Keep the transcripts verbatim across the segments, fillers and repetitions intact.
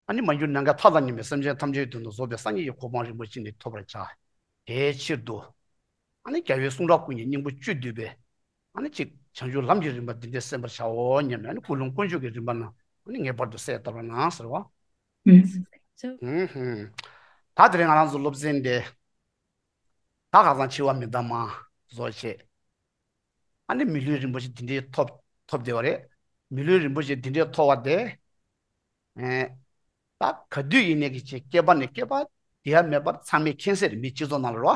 ཨ་ནི་མ་གྱུར་ནམ་མཁའི་མཐའ་དང་མཉམ་པའི་སེམས་ཅན་ཐམས་ཅད་དོན་དུ་རྫོགས་པའི་སངས་རྒྱས་ཀྱི་གོ་འཕང་རིན་པོ་ཆེ་ནི་ཐོབ་པར་བྱ། དེའི་ཕྱིར་དུ། ཨ་ནི་རྒྱལ་བའི་གསུང་རབ་ཀུན་གྱི་སྙིང་པོ་བཅུད་བསྡུས་པའི། ཨ་ནི་གཅིག་བྱང་ཆུབ་ལམ་གྱི་རིམ་པ་འདི་འདྲས་གསན་པར་བྱའོ་སྙམ་ནས། ཨ་ནི་ཀུན་སློང་དཀོན་མཆོག་གི་རིམ་པ་རྣམས་ཨ་ནི་ངེས་པར་དུ་གསལ་བཏབ་པ་ན་ཟེར་བ། ཨུམ། ཨུམ། ད་དེ་རིང་ང་རང་ཚོ་སློབ་ཚན་འདི། ད་ཁ་སང་འཆི་བ་མི་རྟག་པ་བཟོ་བྱེད། ཨ་ནི་མི་ལུས་རིན་པོ་ཆེ་འདི་འདྲའི་ཐོབ་ཐོབ་བསྡད་པ་རེད། མི་ལུས་རིན་པོ་ཆེ་འདི་འདྲའི་ཐོབ་པ་དེ། ཨེ། ད་ག་དུས་ཡིན་ནའི་གི་ཅིག་སྐྱེས་པ་ནས་སྐྱེས་པ་འདི་ཡ་མེད་པར་ཚང་མས་མཁྱེན་གསལ་རེད། མི་སྤྱི་ཚོགས་ནང་ལ་རོ།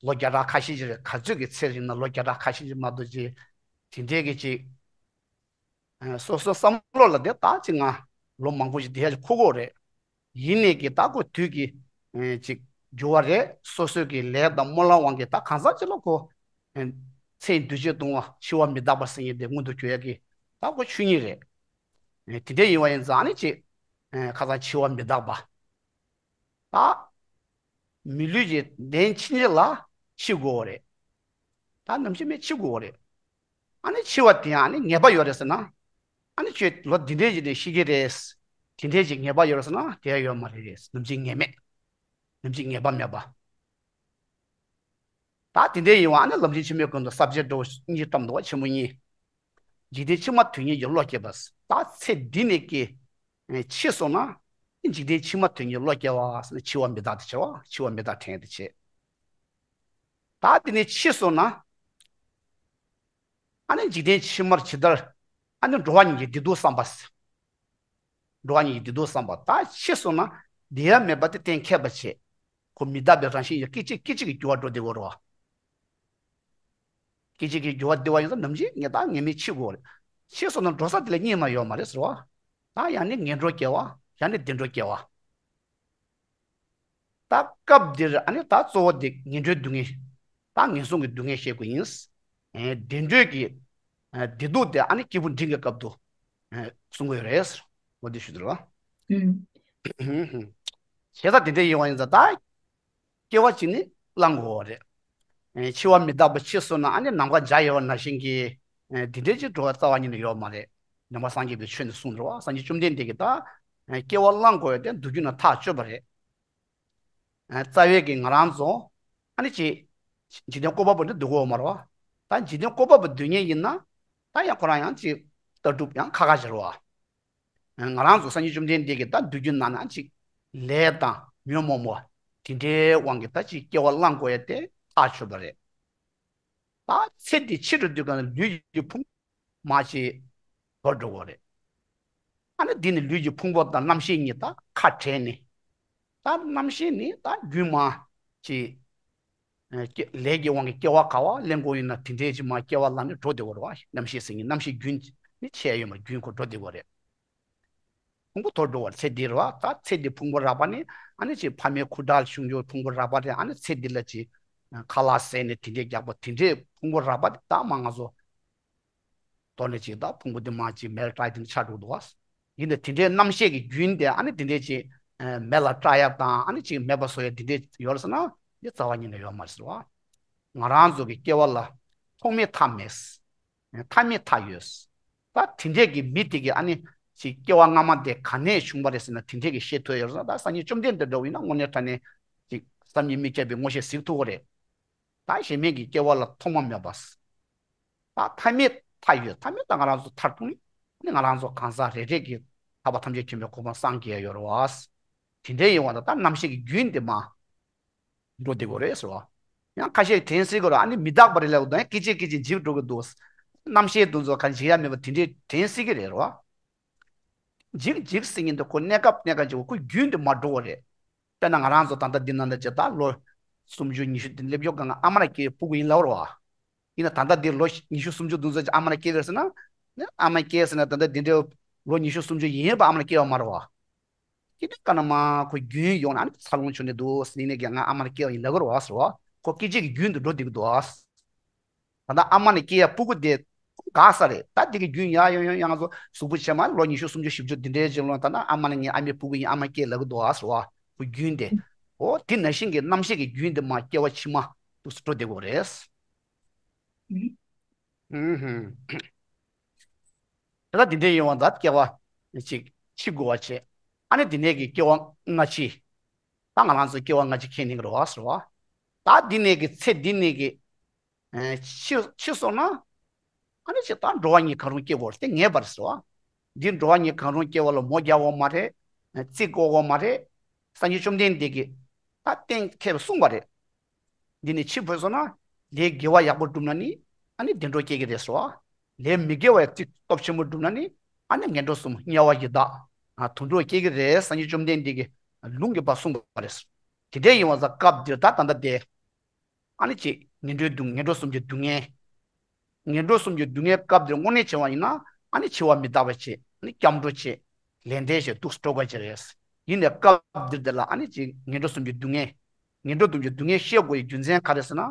ལོ་བརྒྱ་ཕྲག་ཁ་ཤས་ཅིག་རེད། ག་ཚོད་ཀྱི་ཚེ་རིང་ན་ལོ་བརྒྱ་ཕྲག་ཁ་ཤས་ཅིག་མ་གཏོགས་ཅིག་དེ་འདྲའི་གི་ཅིག་ཨ། སོ་སོའི་བསམ་བློ་ལ་དེ་ད་ཅིག་ང་ལོ་མང་པོ་ཞིག་བསྡད་ཡ་ཅིག་འཁོར་གྱི་ཡོད་རེད། ཡིན་ནའི་གི་ད་ཁོ་དུས་ཀྱི་ཨེ་ཅིག་འགྱུར་བ་རེད། སོ་སོའི་གི་ལས་དང་སྨོན་ལམ་དབང་གིས་ད་གང་ཟག་ཅིག་ལ་ཁོ་ཨེ་ཚེ་འདུས་བྱས་གདུང་བ་འཆི་བ་མི་རྟག་པ་ཟེར་མཁན་དེ་མངོན་དུ་གྱུར་ཡ་གི་ད་ཁོ་ཆོས་ཉིད་རེད། ཨེ་དེ་འདྲ་ཡིན་པ་ཡིན་ཙང་ཨ་ནི་ཅིག་ཨེ་ཁ་སང་འཆི་བ་མི་རྟག་པ། ད་མི་ལུས་ཀྱི་གདན་ཕྱིན་ཆད་ལ་འཆི་དགོས་པ་རེད། ད་ནམ་འཆི་མེད་འཆི་དགོས་པ་རེད། ཨ་ནི་འཆི་བ་དེ་ཡང་ཨ་ནི་ངེས་པ་ཡོད་རེད་ཟེར་ན། ཨ་ནི་ཁྱོད་ལོ་འདི་འདྲའི་ཞིག་ནས་ཤི་གི་རེད། དེ་འདྲའི་ཞིག་ངེས་པ་ཡོད་རེད་ཟེར་ན་དེ་ཡང་ཡོད་མ་རེད། ནམ་འཆི་ངེས་མེད། ནམ་འཆི་ངེས་པ་མེད་པ། ད་དེ་འདྲ་ཡིན་པ་ཨ་ནི་ལམ་རིམ་ཆེན་མོའི་སྐབས་སུ་ས་བཅད་འགྲོ་གཉིས་བཀྲམ་འདུག་པ། ཆེན་པོ་གཉིས། འཇིག་རྟེན་ཕྱི་མ་དོན་གཉེར་གྱི་བློ་སྐྱེས་པ། ད་ཚེ་འདི་ནས་ཀྱི་ཨེ་འཆི་སོང་ན། འཇིག་རྟེན་ཕྱི་མ་དོན་གཉེར་བློ་སྐྱེ་བ་ཟེར་ན་འཆི་བ་མི་རྟག་དེ་བྱེད་པ། འཆི་བ་མི་རྟག་དྲན་དེ་བྱེད། ད་དེ་ནས་འཆི་སོང་ན། ཨ་ནི་འཇིག་རྟེན་ཕྱི་མར་ཇི་ལྟར་ཨ་ནི་འགྲོ་བ་མྱི་གི་བདེ་སྡུག་བསམ་པ། འགྲོ་བ་མྱི་གི་བདེ་སྡུག་བསམ་པ། ད་འཆི་སོང་ན་འདི་ཡང་མེད་པ་དེ་གཏན་འཁེལ་བ་བྱེད། ཁོ་མི་རྟག་པའི་རང་བཞིན་ཡོད། སྐད་ཅིག་སྐད་ཅིག་གིས་འགྱུར་བ་འགྲོ་བསྡད་ཡོད་རེད་པ། སྐད་ཅིག་གིས་འགྱུར་བ་འདི་བ་ཡིན་ཙང་ནམ་འཆི་ངེས་ད་ངེས་མེད་འཆི་དགོས་རེད། འཆི་སོང་ན་འགྲོ་ས་དེ་ལ་གཉིས་མ་ཡོད་མ་རེད་ཟེར་བ། ད་ཡང་ནི་ངན་འགྲོ་སྐྱེ་བ། ཡང་ནི་བདེ་འགྲོ་སྐྱེ་བ། ད་སྐབས་འདིར་ཨ་ནི་ད་གཙོ་བོ་དེ་ངན་འགྲོའི་སྡུག་བསྔལ། ད་ངན་སོང་གི་སྡུག་བསྔལ་བཤད་དགོས་ཡིན། ཨེ་བདེ་འགྲོའི་གི་ཨེ་བདེ་སྡུག་དེ་ཨ་ནི་སྐྱེས་བུ་འབྲིང་གི་སྐབས་སུ་ཨེ་གསུང་གི་ཡོད་རེད། འོ་དེ་ཞུ་དུས་ལ། ཨུམ། བྱས་ཙང་དེ་འདྲ་ཡིན་པ་ཡིན་ཙང་ད། སྐྱེ་བ་གཅིག་ནི་བླང་དགོས་པ་རེད། ཨེ་འཆི་བ་མི་རྟག་པ་འཆི་སོང་ན་ཨ་ནི་ནམ་མཁའ་འཇའ་ཡལ་བ་ནང་བཞིན་གྱི་ཨེ་འདི་འདྲའི་ཅིག་འགྲོ་བ་རྩ་བ་ཉིད་ནས་ཡོད་མ་རེད། ནང་པ་སངས་རྒྱས་པའི་ཆོས་ནས་གསུངས་འགྲོ་བ། སངས་རྒྱས་བཅོམ་ལྡན་འདས་ཀྱིས་ད་ཨེ་སྐྱེ་བ་བླང་དགོས་ཡ་དེ་མདོ་རྒྱུད་ནང་ཐག་ཆོད་པ་རེད། ཨེ་རྩ་བའི་གི་ང་རང་ཚོ་ཨ་ནི་ཅིག་འཇིག་རྟེན་བཀོད་པ་པོ་འདི་སྡུག་གོ་མ་རེད་བ། ད་འཇིག་རྟེན་བཀོད་པ་པོ་སྡུག་ཉེན་ཡིན་ན་ད་ཡང་ཁོ་རང་ཡང་ཅིག་ལྟ་གྲུབ་ཡང་ཁ་ཁ་བྱེད་རེད་བ། ང་རང་ཚོ་སངས་རྒྱས་བཅོམ་ལྡན་འདས་ཀྱིས་ད་མདོ་རྒྱུད་ནང་ན་ཅིག་ལས་དང་ཉོན་མོངས་པ་དེ་འདྲའི་དབང་གིས་ད་ཅིག་སྐྱེ་བ་བླང་དགོས་ཡ་དེ་ཐག་ཆོད་པ་རེད། ད་ཚེ་འདི་ཕྱི་རུ་འདུག་ག་ན་ལུས་ཀྱི་ཕུང་མ་ཅིག་འགྲོ་འགྲོ་གི་རེད། ཨ་ནི་འདི་ནི་ལུས་ཀྱི་ཕུང་པོ་དང་རྣམ་ཤེས་གཉིས་ད་ཁ་བྲལ་ནས། ད་རྣམ་ཤེས་ནི་ད་རྒྱུན་མ་ཅིག་ཨ་སྐྱེ་ལས་ཀྱི་དབང་གིས་སྐྱེ་བ་ག་བ་ལེན་དགོས་ཡིན་ན་དེ་འདྲའི་ཅིག་མ་སྐྱེ་བ་ལ་ནི་འགྲོ་བདེ་བོ་རེད་བ། རྣམ་ཤེས་ཟེར་མཁན་རྣམ་ཤེས་རྒྱུན་ནི་ཆད་ཡོད་མ་རྒྱུན་ཁོ་འགྲོ་བདེ་བོ་རེད། ཕུང་པོ་དོར་འགྲོ་བར་ཚེ་འདི་རེད་བ། ད་ཚེ་འདི་ཕུང་པོ་རགས་པ་ནི་ཨ་ནི་ཅིག་ཕ་མའི་ཁུ་ཁྲག་བྱུང་རྒྱུ་ཕུང་པོ་རགས་པ་རེད། ཨ་ནི་ཚེ་འདི་ལ་ཅིག་ཁ་ལག་ཟས་ནས་དེ་འདྲའི་རྒྱག་པ་དེ་འདྲའི་ཕུང་པོ་རགས་པ་དེ་ད་མ་ང་ཚོ་དོར་ནས་ཅིག་ད་ཕུང་པོ་འདི་མ་ཅིག་མེར་བཀྲ་དེ་འདྲ་ཆགས་འགྲོ་འདུག་བ། ཡིན་ནའི་དེ་འདྲའི་རྣམ་ཤེས་ཀྱི་རྒྱུན་དེ་ཨ་ནི་དེ་འདྲའི་ཅིག་མེ་ལ་བཀྲ་ཡ་དང་ཨ་ནི་ཅིག་མེད་པ་བཟོ་ཡ་དེ་འདྲའི་ཡོད་ཟེར་ན་འདི་རྩ་བ་ཉིད་ནས་ཡོད་མ་རེད་ཟེར་བ། ང་རང་ཚོ་གི་སྐྱེ་བ་ལ་ཐོག་མེད་མཐའ་མེད། མཐའ་མེད་མཐའ་ཡོད། ད་དེ་འདྲས་ཀྱི་མི་དེ་གི་ཨ་ནི་ཅིག་སྐྱེ་བ་སྔ་མ་དེ་ག་ནས་བྱུང་བ་རེད་ཟེར་ན་དེ་འདྲས་ཀྱི་ཤེས་ཐུབ་ཡོད་རེད། ད་སངས་རྒྱས་བཅོམ་ལྡན་འདས་འདྲ་བོ་ཡིན་ན་དངོས་གནས་དྲང་གནས་ཅིག་བསམ་གྱིས་མི་ཁྱབ་པའི་མངོན་ཤེས་གཟིགས་ཐུབ་ཀྱི་རེད། ད་གཞན་མི་གི་སྐྱེ་བ་ལ་ཐོག་མ་མེད་པ། ད་མཐའ་མེད་མཐའ་ཡོད། མཐའ་མེད་ད་ང་རང་ཚོ་མཐར་ཐུག་ནི་ཨ་ནི་ང་རང་ཚོ་གང་ཟག་རེ་རེ་གི་ཐར་པ་ཐམས་ཅད་མཁྱེན་པའི་གོ་འཕང་སངས་རྒྱས་ཡོད་རེད་བ། དེ་འདྲས་ཡིན་པ་ད་ད་རྣམ་ཤེས་ཀྱི་རྒྱུན་དེ་མ་འགྲོ་བདེ་གོ་རེད་ཟེར་བ། ཡང་ཁ་ཤས་དྲན་སྲིད་གོ་ར་ཨ་ནི་མི་རྟག་པ་རེད་ལབ་དང་སྐད་ཅིག་སྐད་ཅིག་འཇིག་འགྲོ་གི་འདུག་རྣམ་ཤེས་དེ་ཚོ་ག་འཇིག་ཡ་མེད་པ་དེ་འདྲས་དྲན་སྲིད་ཀྱི་རེད་རོ། འཇིག་འཇིག་ཟེར་མཁན་དེ་ཁོ་གནས་སྐབས་གནས་སྐབས་ཅིག་ཁོ་རྒྱུན་དུ་མ་འགྲོ་བ་རེད། དཔེར་ན་ང་རང་ཚོ་ད་ལྟ་འདི་ན་འདི་ཅིག་ད་ལོ་སུམ་ཅུ་ཉི་ཤུ་དེ་སླེབས་ཡོད་ག་ང་ཨ་མ་ལ་སྐྱེས་ཕྲུ་གུ་ཡིན་ལབ་རོ། ཡིན་ན་ད་ལྟ་འདི་ལོ་ཉི་ཤུ་སུམ་ཅུ་དེ་ཚོ་ཅིག་ཨ་མ་ལ་སྐྱེས་རེད་ཟེར་ན། ཨ་མ་སྐྱེས་ཟེར་ན་ད་ལྟ་འདི་འདྲའི་ལོ་ཉི་ཤུ་སུམ་ཅུ་ཡིན་ཡིན་པ་ཨ་མ་ལ་སྐྱེས་པ་མ་རེད་བ། སྐྱེ་དུས་ག་ན་མ་ཁོ་རྒྱུན་ཡོང་ན་ཨ་ནི་འཚར་ལོངས་བྱུང་ནས་འདུག་ཟེར་ནས་ཀྱང་ང་ཨ་མ་ལ་སྐྱེས་པ་ཡིན་ལབ་གི་རེད་བ་ཟེར་བ། ཁོ་སྐད་ཅིག་གི་རྒྱུན་དུ་འགྲོ་བསྡད་ཀྱི་འདུག་བ། ད་ལྟ་ཨ་མ་ནས་སྐྱེས་ཡ་ཕྲུ་གུ་དེ་འགག་ས་རེད། ད་དེ་གི་རྒྱུན་ཡ་ཡོང་ཡོང་ཡང་ཚོ་གཟུགས་པོ་ཆེ་མ་ལོ་ཉི་ཤུ་སུམ་ཅུ་བཞི་བཅུ་འདི་འདྲའི་ཅིག་ལོན་ད་ལྟ་ཨ་མ་ནས་ངའི་ཨ་མའི་ཕྲུ་གུ་ཡིན་ཨ་མ་སྐྱེས་ལབ་གི་འདུག་བ་ཟེར་བ། ཁོ་རྒྱུན་དེ། འོ་དེ་ནང་བཞིན་གྱི་རྣམ་ཤེས་ཀྱི་རྒྱུན་དེ་མ་སྐྱེ་བ་ཕྱི་མ་དུས་སུ་འགྲོ་བསྡད་དགོས་རེད། ཨུ་ཧུམ། ད་ལྟ་འདི་འདྲའི་ཡོང་བ་ད་སྐྱེ་བ་ཅིག་འཆི་དགོས་པ་བྱས། ཨ་ནི་འདི་ནས་ཀྱི་སྐྱེ་བ་སྔ་ཕྱི། ད་ང་རང་ཚོ་སྐྱེ་བ་སྔ་ཕྱི་མཁྱེན་ནི་གི་རེད་བ་ཟེར་བ། ད་འདི་ནས་ཀྱི་ཚེ་འདི་ནས་ཀྱི་ཨ་ཕྱི་ཕྱི་སོང་ན། ཨ་ནི་ཅིག་ད་འགྲོ་བ་ཉིད་གང་རུང་སྐྱེ་དགོས་རེད་དེ་ངེས་པར་ཟེར་བ། འདི་འགྲོ་བ་ཉིད་གང་རུང་སྐྱེ་བ་ལ་མོ་རྒྱག་དགོས་མ་རེད། རྩིས་བཀོག་དགོས་མ་རེད། སངས་རྒྱས་བཅོམ་ལྡན་འདས་ཀྱིས་ད་གཏན་འཁེལ་བ་གསུངས་པ་རེད། འདི་ནི་ཕྱི་བུད་སོང་ན་ལས་དགེ་བ་ཡག་པོ་བསྒྲུབས་ན་ནི་ཨ་ནི་བདེ་འགྲོ་སྐྱེ་གི་རེད་ཟེར་བ། ལས་མི་དགེ་བ་ཡི་རྩིས་སྟོབས་ཆེན་པོ་བསྒྲུབས་ན་ནི་ཨ་ནི་ངན་འགྲོ་གསུམ་དམྱལ་བ་ཡི་དྭགས་དུད་འགྲོ་སྐྱེ་གི་རེད། སངས་རྒྱས་བཅོམ་ལྡན་འདས་ཀྱིས་ལུང་གིས་ཕར་གསུངས་པ་རེད། དེ་འདྲ་ཡིན་པ་ཙང་སྐབས་འདིར་ད་ད་ལྟ་དེ། ཨ་ནི་ཅིག་ངན་འགྲོའི་སྡུག་ངན་འགྲོ་གསུམ་གྱི་སྡུག་བསྔལ། ངན་འགྲོ་གསུམ་གྱི་སྡུག་བསྔལ་སྐབས་འདིར་དངོས་གནས་བྱས་པ་ཡིན་ན་ཨ་ནི་འཆི་བ་མི་རྟག་པ་བྱེད། ཨ་ནི་སྐྱབས་འགྲོ་བྱེད། ལས་འབྲས་བྱེད་འདུག་སྤྲོ་དགའ་བྱེད་རེད། ཡིན་ནའི་སྐབས་འདིར་དེ་ལ་ཨ་ནི་ཅིག་ངན་འགྲོ་གསུམ་གྱི་སྡུག་བསྔལ། ངན་འགྲོ་གསུམ་གྱི་སྡུག་བསྔལ་ཤེས་དགོས་ཡི་རྒྱུ་མཚན་ག་རེ་ཟེར་ན།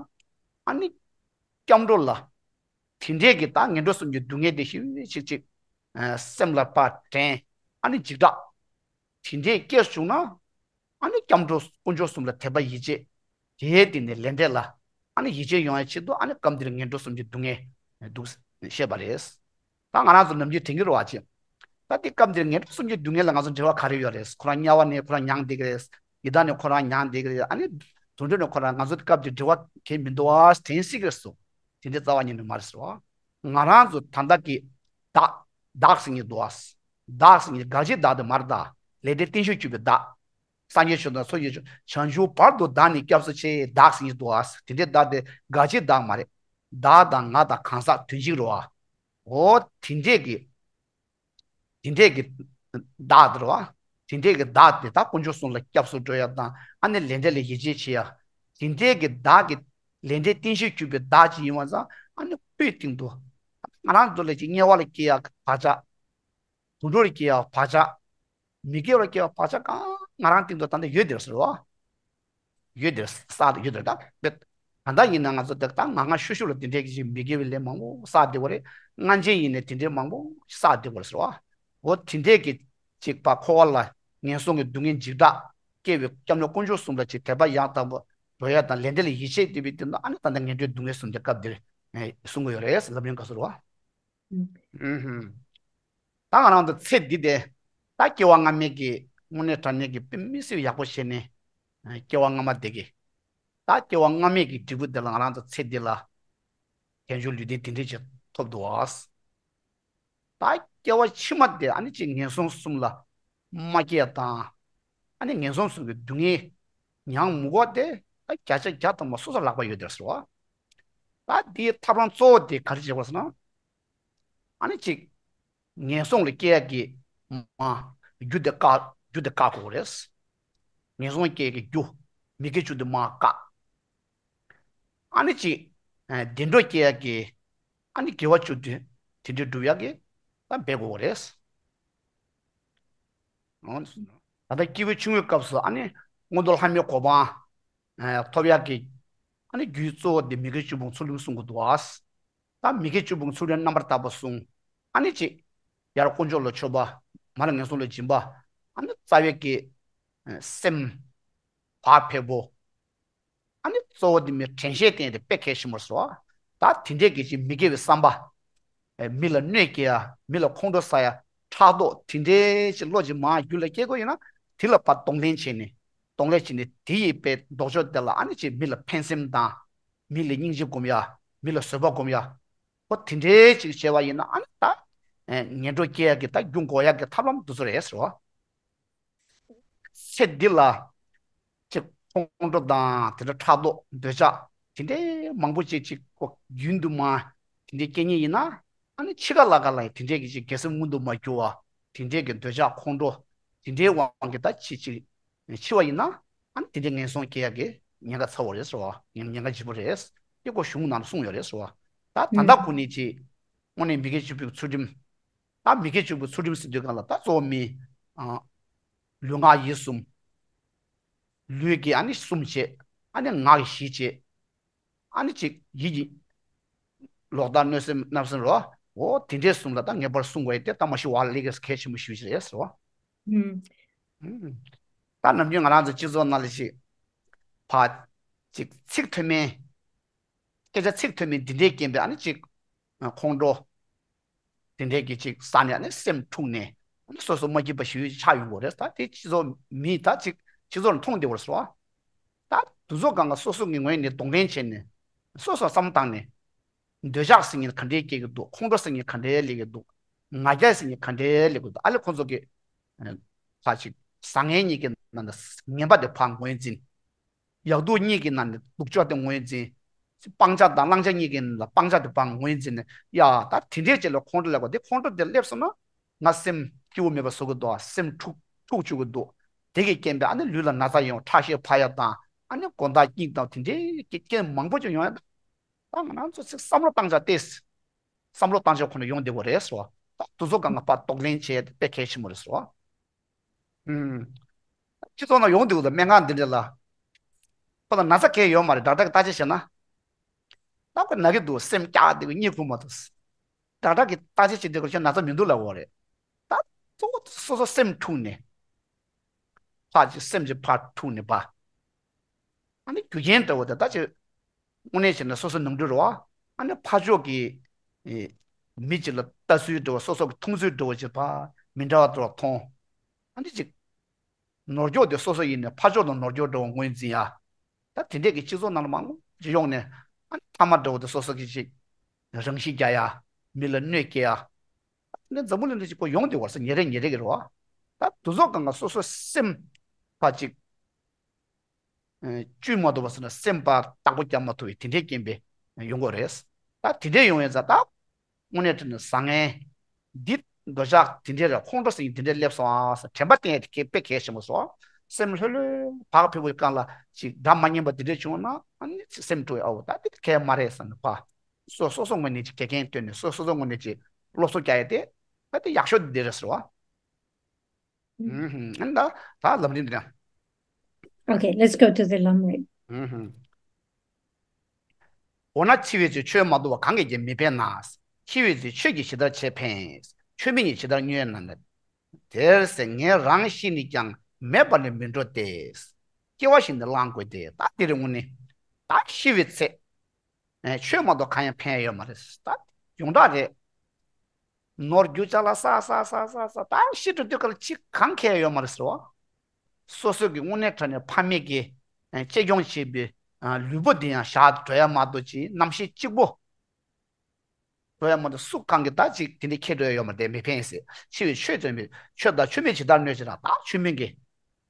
ཨ་ནི་སྐྱབས་འགྲོ་ལ། དེ་འདྲས་ཀྱི་ད་ངན་འགྲོ་གསུམ་གྱི་སྡུག་བསྔལ་དེ་ཞིག་ཅིག་ཅིག་སེམས་ལ་ཕར་དྲན། ཨ་ནི་འཇིགས་སྐྲག་དེ་འདྲས་སྐྱེས་བྱུང་ན། ཨ་ནི་སྐྱབས་འགྲོ་དཀོན་མཆོག་གསུམ་ལ་དད་པ་ཡིད་ཆེས། དེའི་སྟེང་ནས་ལས་འབྲས་ལ་ཨ་ནི་ཡིད་ཆེས་ཡོང་ཡ་ཆེད་དུ་ཨ་ནི་སྐབས་འདིར་ངན་འགྲོ་གསུམ་གྱི་སྡུག་བསྔལ་འདུག་བཤད་པ་རེད། ད་ང་རང་ཚོ་ནམ་རྒྱུན་དྲན་གྱི་རེད་བ་ཅེ། ད་དེ་སྐབས་འདིར་ངན་འགྲོ་གསུམ་གྱི་སྡུག་བསྔལ་ལ་ང་ཚོ་འབྲེལ་བ་ག་རེ་ཡོད་རེད། ཁོ་རང་དམྱལ་བ་ནས་ཁོ་རང་མྱངས་བསྡད་ཀྱི་རེད། ཡི་དྭགས་ནས་ཁོ་རང་མྱངས་བསྡད་ཀྱི་རེད། ཨ་ནི་དུད་འགྲོ་ནས་ཁོ་རང་ང་ཚོ་སྐབས་འདིར་འབྲེལ་བ་གང་ཡང་མི་འདུག་བ་དྲན་སྲིད་ཀྱི་རེད་སོ། དེ་འདྲའི་རྩ་བ་ཉིད་ནས་མ་རེད་ཟེར་བ། ང་རང་ཚོ་ད་ལྟ་གི་བདག་བདག་ཟེར་མཁན་འདུག་བ། བདག་ཟེར་མཁན་དགག་བྱའི་བདག་དེ་མ་རེད་ད། ལས་འབྲས་རྟེན་གཞིར་གྱུར་པའི་བདག་སངས་རྒྱས་ཆོས་དང་ཚོགས་ཀྱི་མཆོག་བྱང་ཆུབ་བར་དུ་བདག་ནི་སྐྱབས་སུ་མཆི། བདག་ཟེར་མཁན་འདུག་བ། དེ་འདྲའི་བདག་དེ་དགག་བྱའི་བདག་མ་རེད། བདག་དང་ང་དང་གང་ཟག་དོན་གཅིག་རེད་བ། འོ་དེ་འདྲས་ཀྱི། དེ་འདྲས་ཀྱི་བདག་དེ་རེད་བ། དེ་འདྲས་ཀྱི་བདག་དེ་ད་དཀོན་མཆོག་གསུམ་ལ་སྐྱབས་སུ་འགྲོ་ཡ་དང་ཨ་ནི་ལས་འབྲས་ལ་ཡིད་ཆེས་བྱེད་ཡ། དེ་འདྲས་ཀྱི་བདག་གི་ལས་འབྲས་རྟེན་གཞིར་གྱུར་པའི་བདག་ཅིག་ཡིན་པ་ཙང་ཨ་ནི་སྤུས་སྟེང་དུ། ང་རང་ཚོ་ལ་ཅིག་དམྱལ་བ་ལ་སྐྱེ་ཡ་བག་ཆགས། དུད་འགྲོ་ལ་སྐྱེ་ཡ་བག་ཆགས། མི་དགེ་བ་སྐྱེ་བ་བག་ཆགས་གང་ང་རང་སྟེང་དུ་ད་ལྟ་ཡོད་དེ་ཟེར་བ། ཡོད་དེ་བསགས་ཡོད་དེ་ད་བེད། ད་ལྟ་ཡིན་ན་ང་ཚོ་དེ་ད་ང་ང་ཤུ་ཤུ་ལ་དེ་འདྲའི་གི་ཅིག་མི་དགེ་བའི་ལས་མང་པོ་བསགས་བསྡད་པ་རེད། སྔ་རྗེས་ཡིན་ནའི་དེ་འདྲའི་མང་པོ་བསགས་བསྡད་པ་རེད་ཟེར་བ། འོ་དེ་འདྲའི་གི་ཅིག་པ་འཁོར་བ་ལ་ངན་སོང་གི་སྡུག་བསྔལ་འཇིགས་སྐྲག་སྐྱེ་བའི་སྐྱབས་གནས་དཀོན་མཆོག་གསུམ་ལ་ཅིག་དད་པ་ཡང་དག་པ་འགྲོ་ཡ་དང་ལས་འབྲས་ལ་ཡིད་ཆེས་བསྡད་པའི་དོན་དུ་ཨ་ནི་ད་ལྟ་ངན་འགྲོའི་སྡུག་བསྔལ་གསུམ་དེ་སྐབས་འདིར་གསུང་གི་ཡོད་རེད། ལབ་རིན་དགའ་བསུ་རེད་བ། ཨུ་ཧུམ། ད་ང་རང་ཚོ་ཚེ་འདི་དེ། ད་སྐྱེ་བ་སྔ་མའི་གི་དངོས་གནས་དྲང་གནས་ཀྱི་དཔེ་མི་སྲིད་ཡག་པོ་བྱས་ནས། སྐྱེ་བ་སྔ་མ་དེ་གི། ད་སྐྱེ་བ་སྔ་མའི་གི་འབྲས་བུ་དེ་ལ་ང་རང་ཚོ་ཚེ་འདི་ལ། དལ་འབྱོར་ལུས་རྟེན་དེ་འདྲས་ཅིག་ཐོབ་འདུག་བ། ད་སྐྱེ་བ་ཕྱི་མ་དེ་ཨ་ནི་ཅིག་ངན་སོང་གསུམ་ལ་མ་སྐྱེ་ཡ་དང་། ཨ་ནི་ངན་སོང་གསུམ་གྱི་སྡུག་བསྔལ་མྱང་མི་དགོས་ཏེ་ད་བརྒྱ་ཆ་བརྒྱ་ཐམ་པ་སོ་སོ་ལག་པ་ཡོད་དེ་ཟེར་བ། ད་དེའི་ཐབས་ལམ་གཙོ་བོ་དེ་ག་རེ་བྱེད་དགོས་ཟེར་ན། ཨ་ནི་ཅིག་ངན་སོང་ལ་སྐྱེ་ཡ་གི་མ་རྒྱུ་དེ་བཀག་རྒྱུ་དེ་བཀག་དགོས་རེད། ངན་སོང་སྐྱེ་ཡ་གི་རྒྱུ་མི་དགེ་བཅུ་དེ་མར་བཀག་ཨ་ནི་ཅིག་བདེ་འགྲོ་སྐྱེ་ཡ་གི་ཨ་ནི་དགེ་བ་བཅུ་དེ་དེ་འདྲ་སྒྲུབ་ཡ་གི་ད་འབད་དགོས་རེད། ད་ལྟ་སྐྱེས་བུ་ཆུང་ངུའི་སྐབས་སུ་ཨ་ནི་མངོན་མཐོ་ལྷ་མིའི་གོ་འཕང་ཐོབ་ཡག་གི་ཨ་ནི་རྒྱུའི་གཙོ་བོ་དེ་མི་དགེ་བཅུ་སྤོང་ཚུལ་ཁྲིམས་སྲུང་དགོས་འདུག་བ། ད་མི་དགེ་བཅུ་སྤོང་ཚུལ་ཁྲིམས་རྣམ་པར་དག་པ་སྲུང་། ཨ་ནི་ཅིག་ཡར་དཀོན་མཆོག་ལ་མཆོད་པ། མར་ངན་སོང་ལ་སྦྱིན་པ། ཨ་ནི་རྩ་བའི་གི་སེམས་བག་ཕེབས་པོ། ཨ་ནི་གཙོ་བོ་དེ་མི་དྲན་ཤེས་བསྟེན་ཏེ་དཔེ་གལ་ཆེན་པོ་རེད་ཟེར་བ། ད་དེ་འདྲས་ཀྱི་ཅིག་མི་དགེ་བའི་བསམ་པ། མི་ལ་གནོད་སྐྱེལ་ཡ། མི་ལ་ཁོང་ཁྲོ་ཟ་ཡ། ཕྲག་དོག་དེ་འདྲས་ཅིག་བློ་ཅིག་མར་རྒྱུད་ལ་སྐྱེ་དགོས་ཡིན་ན། དེ་ལ་ཕར་གདོང་ལེན་བྱས་ནས། གདོང་ལེན་བྱས་ནས་དེ་ཡི་དཔེ་ལྡོག་ཕྱོགས་དེ་ལ་ཨ་ནི་ཅིག་མི་ལ་ཕན་སེམས་དང་། མི་ལ་སྙིང་རྗེ་སྒོམ་ཡ། མི་ལ་བཟོད་པ་སྒོམ་ཡ། ཨོ་དེ་འདྲས་ཅིག་བྱས་པ་ཡིན་ན་ཨ་ནི་ད། ངན་འགྲོ་སྐྱེ་ཡ་གི་ད་རྒྱུ་འགོག་ཡ་གི་ཐབས་ལམ་དེ་ཚོ་རེད་ཟེར་བ། ཚེ་འདི་ལ། ཅིག་ཁོང་ཁྲོ་དང་དེ་འདྲ་ཕྲག་དོག་འདོད་ཆགས་དེ་འདྲའི་མང་པོ་ཅིག་ཅིག་ཁོ་རྒྱུན་དུ་མ་དེ་འདྲའི་སྐྱེ་ཉེན་ཡིན་ན། ཨ་ནི་འཆི་ཁ་ལ་ཁ་ལ་ཡང་དེ་འདྲའི་གི་ཅིག་དགེ་སེམས་མངོན་དུ་མ་གྱུར་བ། དེ་འདྲའི་གི་འདོད་ཆགས་ཁོང་ཁྲོ་དེ་འདྲའི་དབང་གིས་ད་འཆི་ཅིག་འཆི་བ་ཡིན་ན། ཨ་ནི་དེ་འདྲའི་ངན་སོང་སྐྱེ་ཡ་གི་ཉེན་ཁ་ཚ་བོ་རེད་ཟེར་བ། ཉེན་ཉེན་ཁ་ལྗིད་པོ་རེད། དེ་ཁོ་གཞུང་ནང་ལ་གསུངས་ཡོད་རེད་ཟེར་བ། ད་ད་ལྟ་ཁོ་ནི་ཅིག་དངོས་གནས་མི་དགེ་བཅུ་སྤོང་གི་ཚུལ་ཁྲིམས། ད་མི་དགེ་བཅུ་སྤོང་གི་ཚུལ་ཁྲིམས་ཟེར་དུས་སྒང་ལ་ད་གཙོ་བོ་མི། ཨ། ལུས་ངག་ཡིད་གསུམ། ལུས་ཀྱི་ཨ་ནི་གསུམ་བྱེད། ཨ་ནི་ངག་གི་བཞི་བྱེད། ཨ་ནི་གཅིག་ཡིད་ཀྱི། ལོག་ལྟ་གནོད་སེམས་བརྣབ་སེམས་རོ། འོ་དེ་འདྲའི་གསུམ་ལ་ད་ངེས་པར་སྲུང་དགོས་ཡ་དེ་ད་མ་ཤི་བ་ལས་ཀྱི་གལ་ཆེན་པོ་ཞེ་པོ་ཅིག་རེད་ཟེར་བ། ཨུམ། ད་ནམ་རྒྱུན་ང་རང་ཚོ་སྤྱི་ཚོགས་ནང་ལ་ཞིག་ཕ། ཅིག་ཚིག་མཐོ་དམན། སྐད་ཆ་ཚིག་མཐོ་དམན་འདི་འདྲའི་རྐྱེན་པས་ཨ་ནི་ཅིག་ཁོང་ཁྲོ། དེ་འདྲའི་གི་ཅིག་ཟ་ནས་ཨ་ནི་སེམས་འཁྲུགས་ནས། སོ་སོ་མ་སྐྱིད་པ་ཞེ་པོ་ཅིག་ཆགས་ཡོང་གི་རེད། ད་དེ་སྤྱི་ཚོགས་མི་ད་ཅིག་སྤྱི་ཚོགས་ལ་མཐོང་བདེ་བར་བཟོ་བ། ད་དུས་ཚོད་སྒང་ག་སོ་སོ་གི་ངོས་ནས་གདོང་ལེན་བྱས་ནས་སོ་སོ་བསམ་བློ་བཏང་ནས། འདོད་ཆགས་ཟེར་མཁན་ག་འདྲས་སྐྱེ་གི་འདུག་ཁོང་ཁྲོ་ཟེར་མཁན་ག་འདྲས་སླེབས་ཀྱི་འདུག་ང་རྒྱལ་ཟེར་མཁན་ག་འདྲས་སླེབས་ཀྱི་འདུག་ཨ་ལས་ཁོང་ཚོ་གི་ཨ་ཕར་ཅིག་བཟང་ངན་གཉིས་ཀྱི་ནང་ནས་ངན་པ་དེ་ཕར་ངོས་འཛིན། ཡག་སྡུག་གཉིས་ཀྱི་ནང་ནས་སྡུག་ཕྱོགས་དེ་ངོས་འཛིན། སྤང་བྱ་དང་བླང་བྱ་གཉིས་ཀྱི་ནང་ལ་སྤང་བྱ་དེ་ཕར་ངོས་འཛིན་ནས། ཡ་ད་དེ་འདྲས་བྱས་ལ་ཁོང་ཁྲོ་སླེབས་པ་དེ། ཁོང་ཁྲོ་དེ་སླེབས་སོང་ན་ང་སེམས་སྐྱིད་པོ་མེད་པ་བཟོ་གི་འདུག་སེམས་འཁྲུག་འཁྲུག་བཅུག་གི་འདུག་དེ་གི་རྐྱེན་པས་ཨ་ནི་ལུས་ལ་ན་ཚ་ཡོང་། ཁྲག་ཤེད་འཕར་ཡ་དང་། ཨ་ནི་མགོ་འདོགས་སྙིང་འདོགས་དེ་འདྲའི་རྐྱེན་མང་པོ་ཅིག་ཡོང་ཡ། ད་ང་རང་ཚོ་ཚིག་བསམ་བློ་བཏང་བྱ་སྟེ། བསམ་བློ་བཏང་བྱ་ཁོ་ན་ཡོང་བདེ་བོ་རེད་ཟེར་བ། ད་དུས་ཚོད་སྒང་ག་ཕར་གདོང་ལེན་བྱེད་ཡ་དེ་དཔེ་གལ་ཆེན་པོ་རེད་ཟེར་བ། ཨུམ། སྤྱི་ཚོགས་ནང་ཡོང་དུས་ལ་སྨན་ཁང་འདི་འདྲ་ལ། ཁོ་ལ་ན་ཚ་གང་ཡང་ཡོད་མ་རེད། ཌོག་ཊར་གྱིས་བརྟག་དཔྱད་བྱས་ན། ད་ཁོ་ན་གི་འདུག་སེམས་སྐྱག་དེ་གཉིད་ཁུག་མ་ཐུབ། ཌོག་ཊར་གྱིས་བརྟག་དཔྱད་བྱེད་དུས་ཁོ་ཁྱོད་ན་ཚ་མི་འདུག་ལབ་ཡོད་རེད། ད་གཙོ་བོ་སོ་སོ་སེམས་འཁྲུགས་ནས། ཕར་ཅིག་སེམས་ཀྱི་ཕར་འཁྲུགས་ནས་པ། ཨ་ནི་རྒྱུ་རྐྱེན་འདྲ་བོ་དེ་ད་ཅིག་དངོས་གནས་བྱས་ན་སོ་སོ་ནོར་འཁྲུལ་རེད་བ། ཨ་ནི་ཕར་ཕྱོགས་ཀྱི་ཨེ་མི་གཅིག་ལ་ལྟ་ཚུལ་འདྲ་བོ། སོ་སོ་གི་མཐོང་ཚུལ་འདྲ་བོ་ཅིག་ཕར་མི་འདྲ་བ་འདྲ་བོ་མཐོང་། ཨ་ནི་ཅིག་ནོར་འཁྱོག་དེ་སོ་སོ་ཡིན་ནས་ཕར་ཕྱོགས་ལ་ནོར་འཁྱོག་འདྲ་བོ་ངོས་འཛིན་ཡ། ད་དེ་འདྲས་ཀྱི་སྤྱི་ཚོགས་ནང་ལ་མང་པོ་ཅིག་ཡོང་ནས། ཨ་ནི་མཐའ་མ་འདྲ་བོ་དེ་སོ་སོ་གི་ཅིག་རང་ཤི་རྒྱག་ཡ། མི་ལ་གནོད་སྐྱེལ་ཡ། ཨ་ནི་འཛམ་བུ་གླིང་འདི་ཅིག་པོ་ཡོང་བདེ་བར་ཟེར། ཉིན་རེ་ཉིན་རེ་གི་རེད་བ། ད་དུས་ཚོད་སྒང་ག་སོ་སོ་སེམས་ཕར་ཅིག་ཨ་བཅོས་མ་ཐུབ་པ་ཟེར་ན། སེམས་པ་བརྟག་པ་རྒྱབ་མ་ཐུབ་པའི་དེ་འདྲའི་རྐྱེན་པས་ཡོང་གི་རེད། ད་དེ་འདྲའི་ཡོང་ཡ་ཙང་ད་དངོས་གནས་དྲན་ན་བཟང་ངན་འདི། འདོད་ཆགས་དེ་འདྲའི་རེད། ཁོང་ཁྲོ་ཟེར་མཁན་དེ་འདྲའི་སླེབས་སོང་ཨ་ཟེར་དྲན་པ་བསྟེན་ཡ་དེ་དཔེ་གལ་ཆེན་པོ་སོང་། སེམས་ལྷོད་ལྷོད་བག་ཕེབས་པོའི་སྒང་ལ་ཅིག་སྒྲ་མ་སྙན་པ་དེ་འདྲ་བྱུང་ན། ཨ་ནི་སེམས་འཁྲུག་ཡ། འོ་ད་དེ་གལ་མ་རེད་ཟེར་ནས་ཕར་སོ་སོ་སོ་ངོས་ནས་ཅིག་དགེ་རྒན་བསྟེན་ནས། སོ་སོ་སོ་ངོས་ནས་ཅིག་སློབ་གསོ་རྒྱག་ཡ་དེ། ད་དེ་ཡག་ཤོས་དེ་རེད་ཟེར་བ། ཨུམ་ཧུམ། ཨ་ནི་ད་ད་ལམ་རིམ་འདི་ན། Okay, let's go to the ལམ་རིམ། ཨུམ་ཧུམ། འོ་ན་འཆི་བའི་ཚེ་ཆོས་མ་ཐོབ་པ་གང་གིས་ཀྱང་མི་ཕན་ན། འཆི་བའི་ཚེ་ཆོས་ཀྱིས་ཇི་ལྟར་བྱེད་ཕན། ཆོས་མིན་གྱིས་ཇི་ལྟར་བསྙོན་ན། དེར་སེམས་ངེས་རང་ཤི་ནས་ཀྱང་། མེད་པར་ནི་མི་འགྲོ་སྟེ། སྐྱེ་བ་ཞིག་ནི་བླང་དགོས་ཏེ། ད་དེ་རིང་དངོས་གནས་ད་ཤི་བའི་ཚེ། ཨེ་ཆོས་མ་གཏོགས་གང་ཡང་ཕན་ཡོད་མ་རེད། ད་ཡོངས་གྲགས་རེད། ནོར་རྒྱུ་ཅ་ལག་བསགས་བསགས་བསགས་བསགས་བསགས། ད་ཤི་འགྲོ་དུས་སྐབས་ལ་ཅི་གང་ཁེ་ཡོད་མ་རེད་ཟེར་བ། སོ་སོ་གི་དངོས་གནས་དྲང་གནས་ཕ་མེས་ཀྱིས་ཨེ་གཅེས་སྐྱོང་བྱེད་པའི་ཨ་ལུས་པོ་འདི་ཡང་བཞག་འགྲོ་ཡ་མ་གཏོགས་ཅིག་རྣམ་ཤེས་གཅིག་པོ་འགྲོ་ཡ་མ་གཏོགས་སུ་གང་གིས་ད་ཅིག་དེ་འདྲ་ཁེ་འགྲོ་ཡ་ཡོད་མ་རེད། མི་ཕན་ཟེར། འཆི་བའི་ཆོས་དོན་པའི་ཆོས་དང་ཆོས་མིན་ཇི་ལྟར་གནོད་ཅེ་ན། ད་ཆོས་མིན་གྱིས་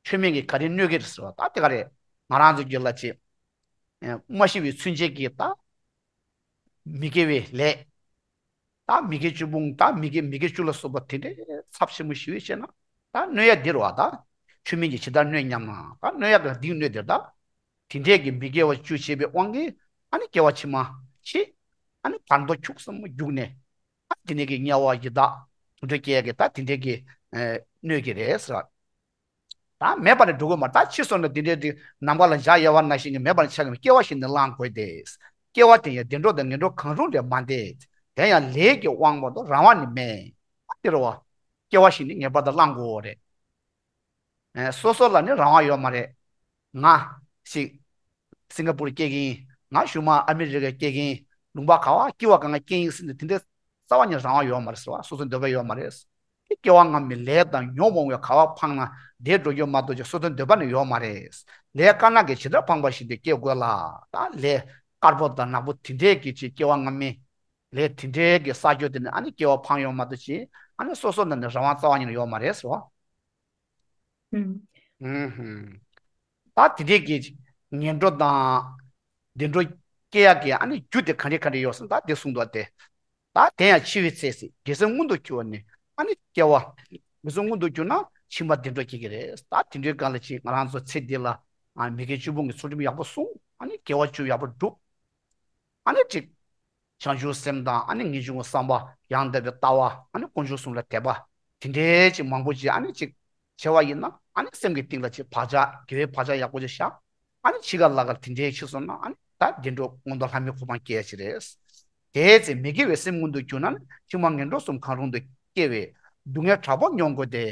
ཆོས་མིན་གྱིས་ག་རེ་གནོད་ཀྱི་རེད་ཟེར་བ། ད་དེ་ག་རེད། ང་རང་ཚོ་གི་ལ་ཅིག་ཨེ་མ་ཤི་བའི་ཚུན་ཆད་ཀྱི་ད་མི་དགེ་བའི་ལས། ད་མི་དགེ་བཅུ་སྤོང་། ད་མི་དགེ་མི་དགེ་བཅུ་ལ་སོགས་པ་དེ་འདྲའི་ཚབས་ཆེན་པོ་ཞེ་པོ་བྱས་ན། ད་གནོད་ཡ་འདི་རེད་བ། ད་ཆོས་མིན་གྱིས་ཇི་ལྟར་གནོད་སྙམ་ན། ད་གནོད་ཡ་ག་འདི་གནོད་དེ། ད་དེ་འདྲའི་གི་མི་དགེ་བ་བཅུ་བྱས་པའི་དབང་གིས་ཨ་ནི་སྐྱེ་བ་ཕྱི་མ་ཤི། ཨ་ནི་བར་དོ་ཁྱུག་ཙམ་རྒྱུགས་ནས། ཨ་དེ་ནས་ཀྱི་དམྱལ་བ་ཡི་དྭགས་དུད་འགྲོ་སྐྱེ་ཡ་གི་ད་དེ་འདྲའི་གི་ཨེ་གནོད་ཀྱི་རེད་ཟེར་བ། ད་མེད་པ་ནས་འགྲོ་དགོས་མ་རེད། ད་འཆི་སོང་ན་དེ་འདྲའི་དེ་ནམ་མཁའ་ལ་འཇའ་ཡལ་བ་ནང་བཞིན་གྱི་མེད་པར་ཆགས་ཀྱི་མེད། སྐྱེ་བ་ཞིག་ནི་བླང་དགོས་ཏེ། སྐྱེ་བ་དེ་ཡང་བདེ་འགྲོ་དང་ངན་འགྲོ་གང་རུང་ལས་མ་འདས། དེ་ཡང་ལས་ཀྱི་དབང་མ་གཏོགས་རང་དབང་ནི་མེད། ཨ་དེ་རེད་བ། སྐྱེ་བ་ཞིག་ནི་ངེས་པར་དུ་བླང་དགོས་རེད། ཨེ་སོ་སོ་ལ་ནི་རང་དབང་ཡོད་མ་རེད། ང་ཞིག་སིང་ག་པུར་སྐྱེས་ཀྱིན། ང་གཞུག་མ་ཨ་མི་རི་ཀ་སྐྱེས་ཀྱིན། ལུང་པ་ག་བ་སྐྱེ་བ་གང་སྐྱེ་ཡིན་ཟེར་ནས་དེ་འདྲའི་རྩ་བ་ཉིད་རང་དབང་ཡོད་མ་རེད་ཟེར་བ། སོ་སོའི་འདོད་པ་ཡོད་མ་རེད། སྐྱེ་བ་སྔ་མའི་ལས་དང་ཉོན་མོངས་པའི་ག་བ་འཕངས་ན་བདེ་འགྲོ་རྒྱུ་མ་གཏོགས་ཀྱི་སོ་སོའི་འདོད་པ་ནི་ཡོད་མ་རེད། ལས་དཀར་ནག་གིས་ཇི་ལྟར་འཕངས་པ་བཞིན་དུ་སྐྱེ་དགོས་ལ། ད་ལས་དཀར་པོ་དང་ནག་པོ་དེ་འདྲའི་གི་ཅིག་སྐྱེ་བ་སྔ་མའི་ལས་དེ་འདྲའི་གི་བསགས་རྒྱུ་དེ་ནི་ཨ་ནི་སྐྱེ་བ་འཕངས་ཡོང་མ་གཏོགས་ཅིག་ཨ་ནི་སོ་སོ་ནང་ནས་རང་དབང་རྩ་བ་ཉིད་ནས་ཡོད་མ་རེད་ཟེར་བ། ཨུམ། ཨུམ་ཧུམ། ད་དེ་འདྲའི་གི་ངན་འགྲོ་དང་བདེ་འགྲོ་སྐྱེ་ཡག་གི་ཨ་ནི་རྒྱུ་དེ་ག་འདྲ་ག་འདྲ་ཡོད་ཟེར་ན། ད་དེ་གསུངས་འདུག་སྟེ། ད་དེ་ཡང་འཆི་བའི་ཚེ་ཟེར། དགེ་སེམས་མངོན་དུ་གྱུར་པ་ནི་ཨ་ནི་སྐྱེ་བ། དགེ་སེམས་མངོན་དུ་གྱུར་ན་ཕྱི་མ་བདེ་འགྲོ་སྐྱེ་གི་རེད། ད་དེ་འདྲའི་སྒང་ལ་ཅིག་ང་རང་ཚོ་ཚེ་འདི་ལ་ཨ་མི་དགེ་བཅུ་སྤོང་གི་ཚུལ་ཁྲིམས་ཡག་པོ་སྲུང་། ཨ་ནི་དགེ་བ་བཅུ་ཡག་པོ་སྒྲུབ། ཨ་ནི་ཅིག་བྱང་ཆུབ་སེམས་དང་ཨ་ནི་ངེས་འབྱུང་གི་བསམ་པ། ཡང་དག་པའི་ལྟ་བ། ཨ་ནི་དཀོན་མཆོག་གསུམ་ལ་དད་པ། དེ་འདྲའི་ཅིག་མང་པོ་ཅིག་ཨ་ནི་ཅིག་བྱས་པ་ཡིན་ན། ཨ་ནི་སེམས་ཀྱི་གཏིང་ལ་ཅིག་བག་ཆགས། དགེ་བའི་བག་ཆགས་ཡག་པོ་ཅིག་བཞག། ཨ་ནི་འཆི་ཁ་ལ་ཁ་དེ་འདྲའི་འཆི་སོང་ན། ཨ་ནི་ད་བདེ་འགྲོ་མངོན་མཐོ་ལྷ་མིའི་གོ་འཕང་སྐྱེ་ཡ་ཅིག་རེད། དེའི་ཚེ་མི་དགེ་བའི་སེམས་མངོན་དུ་གྱུར་ན། ཕྱི་མ་ངན་འགྲོ་གསུམ་གང་རུང་དུ་སྐྱེ་བས་སྡུག་བསྔལ་དྲག་པོ་མྱོང་དགོས་ཏེ།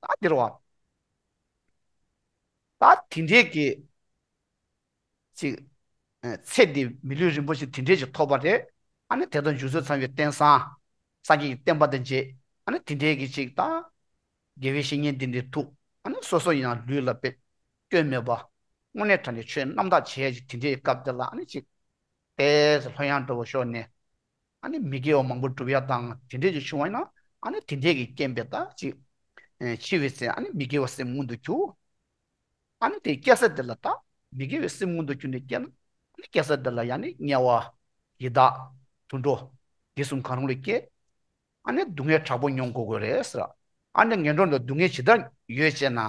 ད་འདིར་བ། ད་དེ་འདྲའི་གི་ཅིག་ཨ་ཚེ་འདི་མི་ལུས་རིན་པོ་ཆེ་དེ་འདྲའི་ཅིག་ཐོབ་པ་རེད། ཨ་ནི་དེ་དང་རྗེས་སུ་འབྲང་བའི་རྟེན་བཟང་། སངས་རྒྱས་ཀྱི་བསྟན་པ་དང་མཇལ། ཨ་ནི་དེ་འདྲའི་གི་ཅིག་ད་ དགེ་བའི་བཤེས་གཉེན་དེ་འདྲའི་ཐུག་ཨ་ནི་སོ་སོ་ཡང་ལུས་ལ་དཔེ་སྐྱོན་མེད་པ། དངོས་གནས་དྲང་གནས་ཆོས་རྣམ་དག་བྱེད་ཡ་ཅིག་དེ་འདྲའི་སྐབས་དེ་ལ་ཨ་ནི་ཅིག་ཏོག་ཙམ་ལྷོད་ཡངས་འདྲ་བོ་ཤོར་ནས། ཨ་ནི་མི་དགེ་བ་མང་པོ་སྒྲུབ་ཡ་དང་དེ་འདྲས་ཅིག་བྱུང་བ་ཡིན་ན། ཨ་ནི་དེ་འདྲས་ཀྱི་རྐྱེན་པས་ད་ཅིག་ཨེ་འཆི་བའི་ཚེ་ཨ་ནི་མི་དགེ་བ་སེམས་མངོན་དུ་གྱུར། ཨ་ནི་དེ་སྐྱེ་ས་དེ་ལ་ད་མི་དགེ་བའི་སེམས་མངོན་དུ་གྱུར་ནས་སྐྱེ་ན། ཨ་ནི་སྐྱེ་ས་དེ་ལ་ཡང་ནི་དམྱལ་བ། ཡི་དྭགས། དུད་འགྲོ། དེ་གསུམ་གང་རུང་ལ་སྐྱེ། ཨ་ནི་སྡུག་བསྔལ་དྲག་པོ་མྱོང་དགོས་དགོས་རེད་ཟེར། ཨ་ནི་ངན་འགྲོ་ལ་སྡུག་བསྔལ་ཇི་ལྟར་ཡོད་ཅེ་ན།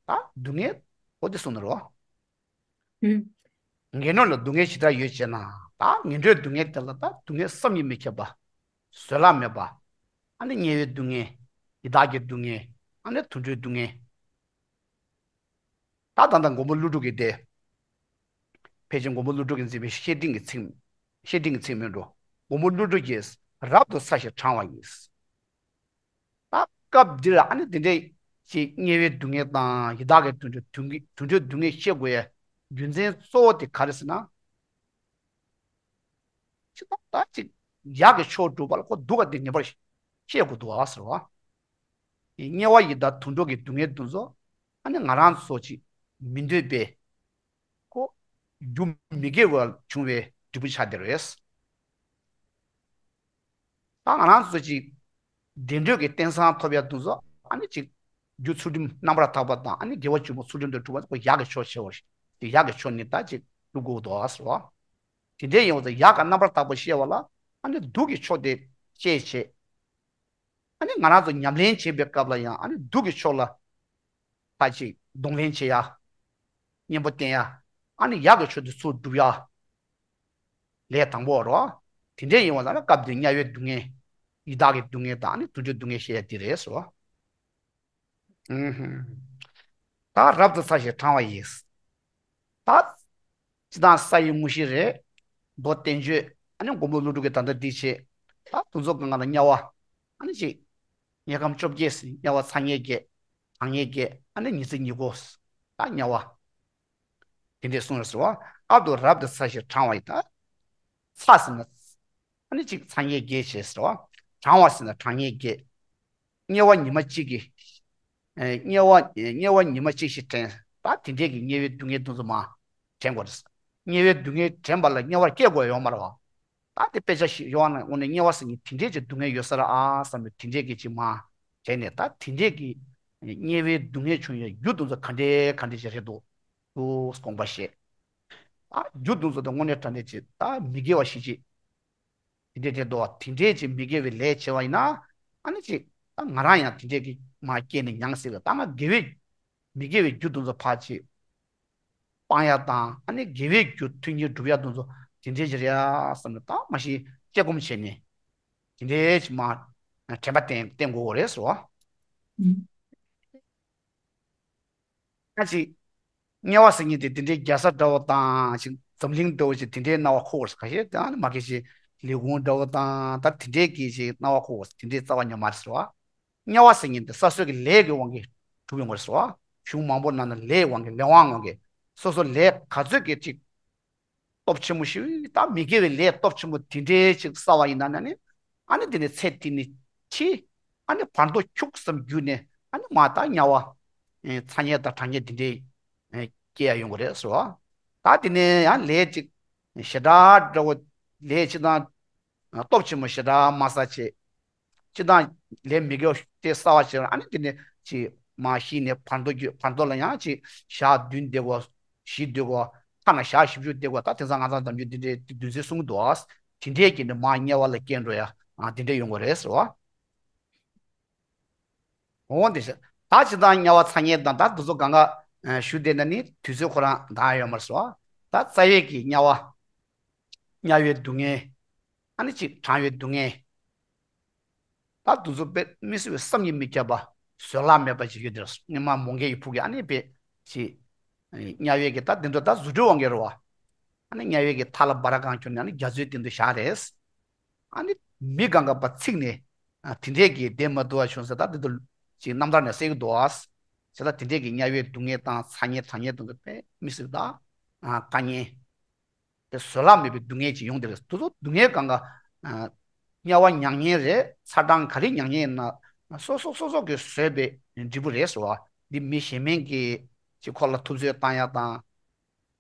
ད་སྡུག་བསྔལ་འོ་དེ་གསུངས་ནི་རོ། ཨུ། ངན་འགྲོ་ལ་སྡུག་བསྔལ་ཇི་ལྟར་ཡོད་ཅེ་ན། ད་ངན་འགྲོའི་སྡུག་བསྔལ་དེ་ལ་ད་སྡུག་བསྔལ་བསམ་གྱིས་མི་ཁྱབ་པ། བཟོད་གླགས་མེད་པ། ཨ་ནི་དམྱལ་བའི་སྡུག་བསྔལ། ཡི་དྭགས་ཀྱི་སྡུག་བསྔལ། ཨ་ནི་དུད་འགྲོའི་སྡུག་བསྔལ། ད་ད་ལྟ་མགོན་པོ་ཀླུ་སྒྲུབ་ཀྱིས་དེ། ཕལ་ཆེར་མགོན་པོ་ཀླུ་སྒྲུབ་ཀྱིས་མཛད་པའི་བཤེས་སྤྲིང་གི་ཚིག་བཤེས་སྤྲིང་གི་ཚིག་མིན་འགྲོ། མགོན་པོ་ཀླུ་སྒྲུབ་ཀྱིས་རབ་ཏུ་ཚ་ཞིང་གྲང་བ་ཡིས། ད་སྐབས་འདིར་ཨ་ནི་དེ་འདྲའི་ཞིག་དམྱལ་བའི་སྡུག་བསྔལ་དང་ཡི་དྭགས་ཀྱི་དུད་འགྲོ་དུད་འགྲོའི་སྡུག་བསྔལ་བཤད་དགོས་ཡ་རྒྱུ་མཚན་གཙོ་བོ་དེ་ག་རེ་ཟེར་ན། ཅི་ལྟར་ད་ཅིག་ཡག་གི་ཕྱོགས་སྒྲུབ་པ་ལ་ཁོ་སྡུག་ག་དེ་ངེས་པར་ཤེས་དགོས་འདུག་ཨ་ཟེར་བ། དམྱལ་བ་ཡི་དྭགས་དུད་འགྲོ་གི་སྡུག་བསྔལ་དེ་ཚོ་ཨ་ནི་ང་རང་ཚོ་ཅིག་མི་འདོད་པའི་ཁོ་རྒྱུ་མི་དགེ་བ་བྱུང་བའི་འབྲས་བུ་ཆགས་བསྡད་རེད། ད་ང་རང་ཚོ་ཅིག་བདེ་འགྲོའི་གི་རྟེན་བཟང་ཐོབ་ཡ་དེ་ཚོ་ཨ་ནི་ཅིག་རྒྱུ་ཚུལ་ཁྲིམས་རྣམ་པར་དག་པ་དང་ཨ་ནི་དགེ་བ་ཆེན་པོ་ཚུལ་ཁྲིམས་དང་སྒྲུབ་པ་ཁོ་ཡག་གི་ཕྱོགས་ཆེ་བ་ཞིག་དེ་ཡག་གི་ཕྱོགས་ནི་ད་ཅིག་སྒྲུབ་དགོས་འདུག་ཨ་ཟེར་བ། དེ་འདྲའི་ཡིན་པ་ཚོ་ཡག་ག་རྣམ་པར་དག་པ་ཤེས་པ་ལ་ཨ་ནི་སྡུག་གི་ཕྱོགས་དེ་ཤེས་བྱས། ཨ་ནི་ང་རང་ཚོ་ཉམས་ལེན་བྱེད་པའི་སྐབས་ལ་ཡང་ཨ་ནི་སྡུག་གི་ཕྱོགས་ལ་ཕར་ཅིག་གདོང་ལེན་བྱེད་ཡ། གཉེན་པོ་བསྟེན་ཡ། ཨ་ནི་ཡག་གི་ཕྱོགས་དེ་ཚུར་སྒྲུབ་ཡ། ལས་དང་པོ་རོ། དེ་འདྲའི་ཡིན་པ་ལ་ན་སྐབས་དེ་དམྱལ་བའི་སྡུག་བསྔལ། ཡི་དྭགས་ཀྱི་སྡུག་བསྔལ་དང་ཨ་ནི་དུད་འགྲོའི་སྡུག་བསྔལ་བཤད་ཡ་དེ་རེད་ཟེར་བ། ཨུ་ཧུམ། ད་རབ་ཏུ་ཚ་ཞིང་གྲང་བ་ཡིས། ད། སྤྱིར་བཏང་ས་ཡི་དངོས་གཞི་རེད། མདོ་བསྟན་བཅོས་ཨ་ནི་མགོན་པོ་ཀླུ་སྒྲུབ་ཀྱིས་ད་ལྟ་འདི་བྱས། ད་དུ་མཚོ་གང་ག་ལ་དམྱལ་བ། ཨ་ནི་ཅིག་དམྱལ་ཁམས་བཅོ་བརྒྱད་ཟེར་དམྱལ་བ་ཚ་དམྱལ་བརྒྱད། གྲང་དམྱལ་བརྒྱད་ཨ་ནི་ཉི་ཚེ་ཉི་དགུ། ད་དམྱལ་བ། དེ་འདྲས་གསུངས་ཡོད་ཟེར་བ། ཨ་དུ་རབ་ཏུ་ཚ་ཞིང་གྲང་བ་ཡི་ད། ཚ་ཟེར་ན། ཨ་ནི་གཅིག་ཚ་དམྱལ་བརྒྱད་བྱས་ཟེར་བ། གྲང་བ་ཟེར་ན་གྲང་དམྱལ་བརྒྱད། དམྱལ་བ་ཉི་མ་གཅིག་གི། ཨེ་དམྱལ་བ་དམྱལ་བ་ཉི་མ་གཅིག་ཞིག་དྲན། ད་དེ་འདྲས་ཀྱི་དམྱལ་བའི་སྡུག་བསྔལ་དེ་ཚོ་མ་དྲན་དགོས་རེད། དམྱལ་བའི་སྡུག་བསྔལ་དྲན་པ་ལ་དམྱལ་བར་སྐྱེ་དགོས་ཡོད་མ་རེད་བ། ད་དེ་དཔེ་ཆ་ཞིག་ཡོང་བ་ན་དངོས་གནས་དམྱལ་བ་ཟེར་མཁན་དེ་འདྲས་ཀྱི་སྡུག་བསྔལ་ཡོད་ས་རེད་ཨ་བསམ་པའི་དེ་འདྲས་ཀྱི་ཅིག་མ་དྲན་ནས། ད་དེ་འདྲས་ཀྱི་དམྱལ་བའི་སྡུག་བསྔལ་བྱུང་ཡའི་རྒྱུ་དེ་ཚོ་ག་འདྲས་ག་འདྲས་ཞིག་རེད་འདུག་དུ་དགོངས་པ་བཞེས། ད་རྒྱུ་དེ་ཚོ་ད་དངོས་གནས་དྲང་གནས་ཅིག་ད་མི་དགེ་བ་ཞིག་ཅིག་དེ་འདྲས་དེ་འདུག་བ། དེ་འདྲས་ཅིག་མི་དགེ་བའི་ལས་བྱས་པ་ཡིན་ན། ཨ་ནི་ཅིག་ད་ང་རང་ཡང་དེ་འདྲས་ཀྱི་མ་སྐྱེས་ནས་མྱངས་ཟེར་གི། ད་ང་དགེ་བའི་མི་དགེ་བའི་རྒྱུ་དེ་ཚོ་ཕར་ཅིག་སྤང་ཡ་དང་ཨ་ནི་དགེ་བའི་རྒྱུ་མཐུན་རྐྱེན་སྒྲུབ་ཡ་དེ་ཚོ་དེ་འདྲས་ཅིག་རེད་ཡ་བསམ་ནས་ད་མ་གཞི་དཔྱད་སྒོམ་བྱས་ནས་དེ་འདྲས་ཅིག་མ་དྲན་པ་བསྟེན་བསྟེན་དགོས་རེད་ཟེར་བ། ཨ་ཅིག་དམྱལ་བ་ཟེར་མཁན་དེ་དེ་འདྲའི་རྒྱལ་ས་འདྲ་བོ་དང་ཅིག་འཛམ་གླིང་འདྲ་བོ་ཅིག་དེ་འདྲའི་སྣང་བ་འཁོར་བ་ཟེར། ཁ་ཤས་དེ་ཨ་ནི་མ་གི་ཅིག་ལས་ཁུངས་འདྲ་བོ་དང་ད་དེ་འདྲའི་གི་ཅིག་སྣང་བ་འཁོར་བ་ཟེར། དེ་འདྲའི་རྩ་བ་ཉིད་མ་རེད་ཟེར་བ། དམྱལ་བ་ཟེར་མཁན་དེ་སོ་སོ་གི་ལས་ཀྱི་དབང་གིས་གྲུབ་ཡོང་བ་རེད་ཟེར་བ། གཞུང་མང་པོ་ནང་ན་ལས་དབང་གིས་ལས་དབང་དབང་གིས་སོ་སོ་ལས་ག་ཚོད་ཀྱི་ཅིག་སྟོབས་ཆེན་པོ་ཞིག་ད་མི་དགེ་བའི་ལས་སྟོབས་ཆེན་པོ་དེ་འདྲའི་ཅིག་བསགས་པ་ཡིན་ན་ནི། ཨ་ནི་དེ་ནས་ཚེ་འདི་ནས་འཆི། ཨ་ནི་བར་དོ་འཁྱུག་ཙམ་བརྒྱུད་ནས་ཨ་ནི་མ་ད་དམྱལ་བ། ཨེ་ཚ་དམྱལ་དང་གྲང་དམྱལ་དེ་འདྲའི་ཨེ་སྐྱེ་ཡ་ཡོང་གི་རེད་ཟེར་བ། ད་དེ་ནས་ཡང་ལས་ཅིག་ཞེ་དྲག་འདྲ་བོ་ལས་ཅིག་དང་སྟོབས་ཆེན་པོ་ཞེ་དྲག་མ་བསགས་བྱས། སྤྱིར་བཏང་ལས་མི་དགེ་བ་དེ་བསགས་པ་བྱས་ཨ་ནི་དེ་ནས་ཅིག་མར་ཤི་ནས་བར་དོ་བརྒྱུད་བར་དོ་ལ་ཡང་ཅིག་ཞག་བདུན་བསྡད་དགོས། བཞི་བསྡད་དགོས། ཐ་ན་ཞག་བཞི་བཅུ་བསྡད་དགོས། ད་དེང་སང་ང་ཚང་ནམ་རྒྱུན་དེ་འདྲའི་དུས་ཚོད་གསུང་གི་འདུག་ཨ། དེ་འདྲའི་གི་ནི་མར་དམྱལ་བ་ལ་སྐྱེ་འགྲོ་ཡ་ཨ་དེ་འདྲ་ཡོང་གི་རེད་ཟེར་བ། འོ་དེ་ཟེར། ད་སྤྱིར་བཏང་དམྱལ་བ་ཚ་དམྱལ་དང་ད་དེ་ཚོ་གང་ག་ཞུ་བསྡད་ན་ནི་དུས་ཚོད་ཁོ་རང་འདང་ཡོད་མ་རེད་ཟེར་བ། ད་རྩ་བའི་གི་དམྱལ་བ། དམྱལ་བའི་སྡུག་བསྔལ། ཨ་ནི་ཅིག་གྲང་བའི་སྡུག་བསྔལ། ད་དེ་ཚོ་དཔེ་མི་སྲིད་པའི་བསམ་གྱིས་མི་ཁྱབ་པ། བཟོད་གླགས་མེད་པ་ཅིག་ཡོད་དེ། སྔོན་མ་མོའུ་འགལ་གྱི་བུ་གིས་ཨ་ནི་དཔེ་ཅིག་དམྱལ་བའི་གི་ད་དེ་འདྲ་ད་རྫུ་འཕྲུལ་དབང་གིས་རེད་བ། ཨ་ནི་དམྱལ་བའི་གི་མཐའ་ལ་སྦ་ར་གང་གྱུར་ནས་ཨ་ནི་རྒྱ་མཚོའི་སྟེང་དུ་བཞག་རེད། ཨ་ནི་མི་གང་ག་པ་ཚིག་ནས་ཨ་དེ་འདྲས་ཀྱི་བསྡད་མ་ཐུབ་པ་བྱུང་ཟེར། ད་དེ་ཚོ་ཅིག་རྣམ་ཐར་ནས་གསལ་གྱི་འདུག་ཨ། བྱས་ཙང་དེ་འདྲས་ཀྱི་དམྱལ་བའི་སྡུག་བསྔལ་དང་ཚ་དམྱལ་གྲང་དམྱལ་དེ་ཚོ་དཔེ་མི་སྲིད་པ་ད་ཨ་དཀའ་ངལ། དེ་བཟོད་གླགས་མེད་པའི་སྡུག་བསྔལ་ཅིག་ཡོང་དེ་རེད། དེ་ཚོ་སྡུག་བསྔལ་གང་ག་ཨ་དམྱལ་བ་མྱ་ངན་རེད། ཚ་གྲང་ག་རེ་མྱ་ངན་ཡིན་ན་ སོ་སོ་སོ་སོ་གིས་བཟོས་པའི་འབྲས་བུ་རེད་ཟེར་བ། འདི་མི་གཞན་མིན་གྱིས་ཅིག་ཁོ་ལ་ཐུབ་ཚོད་བཏང་ཡ་དང་།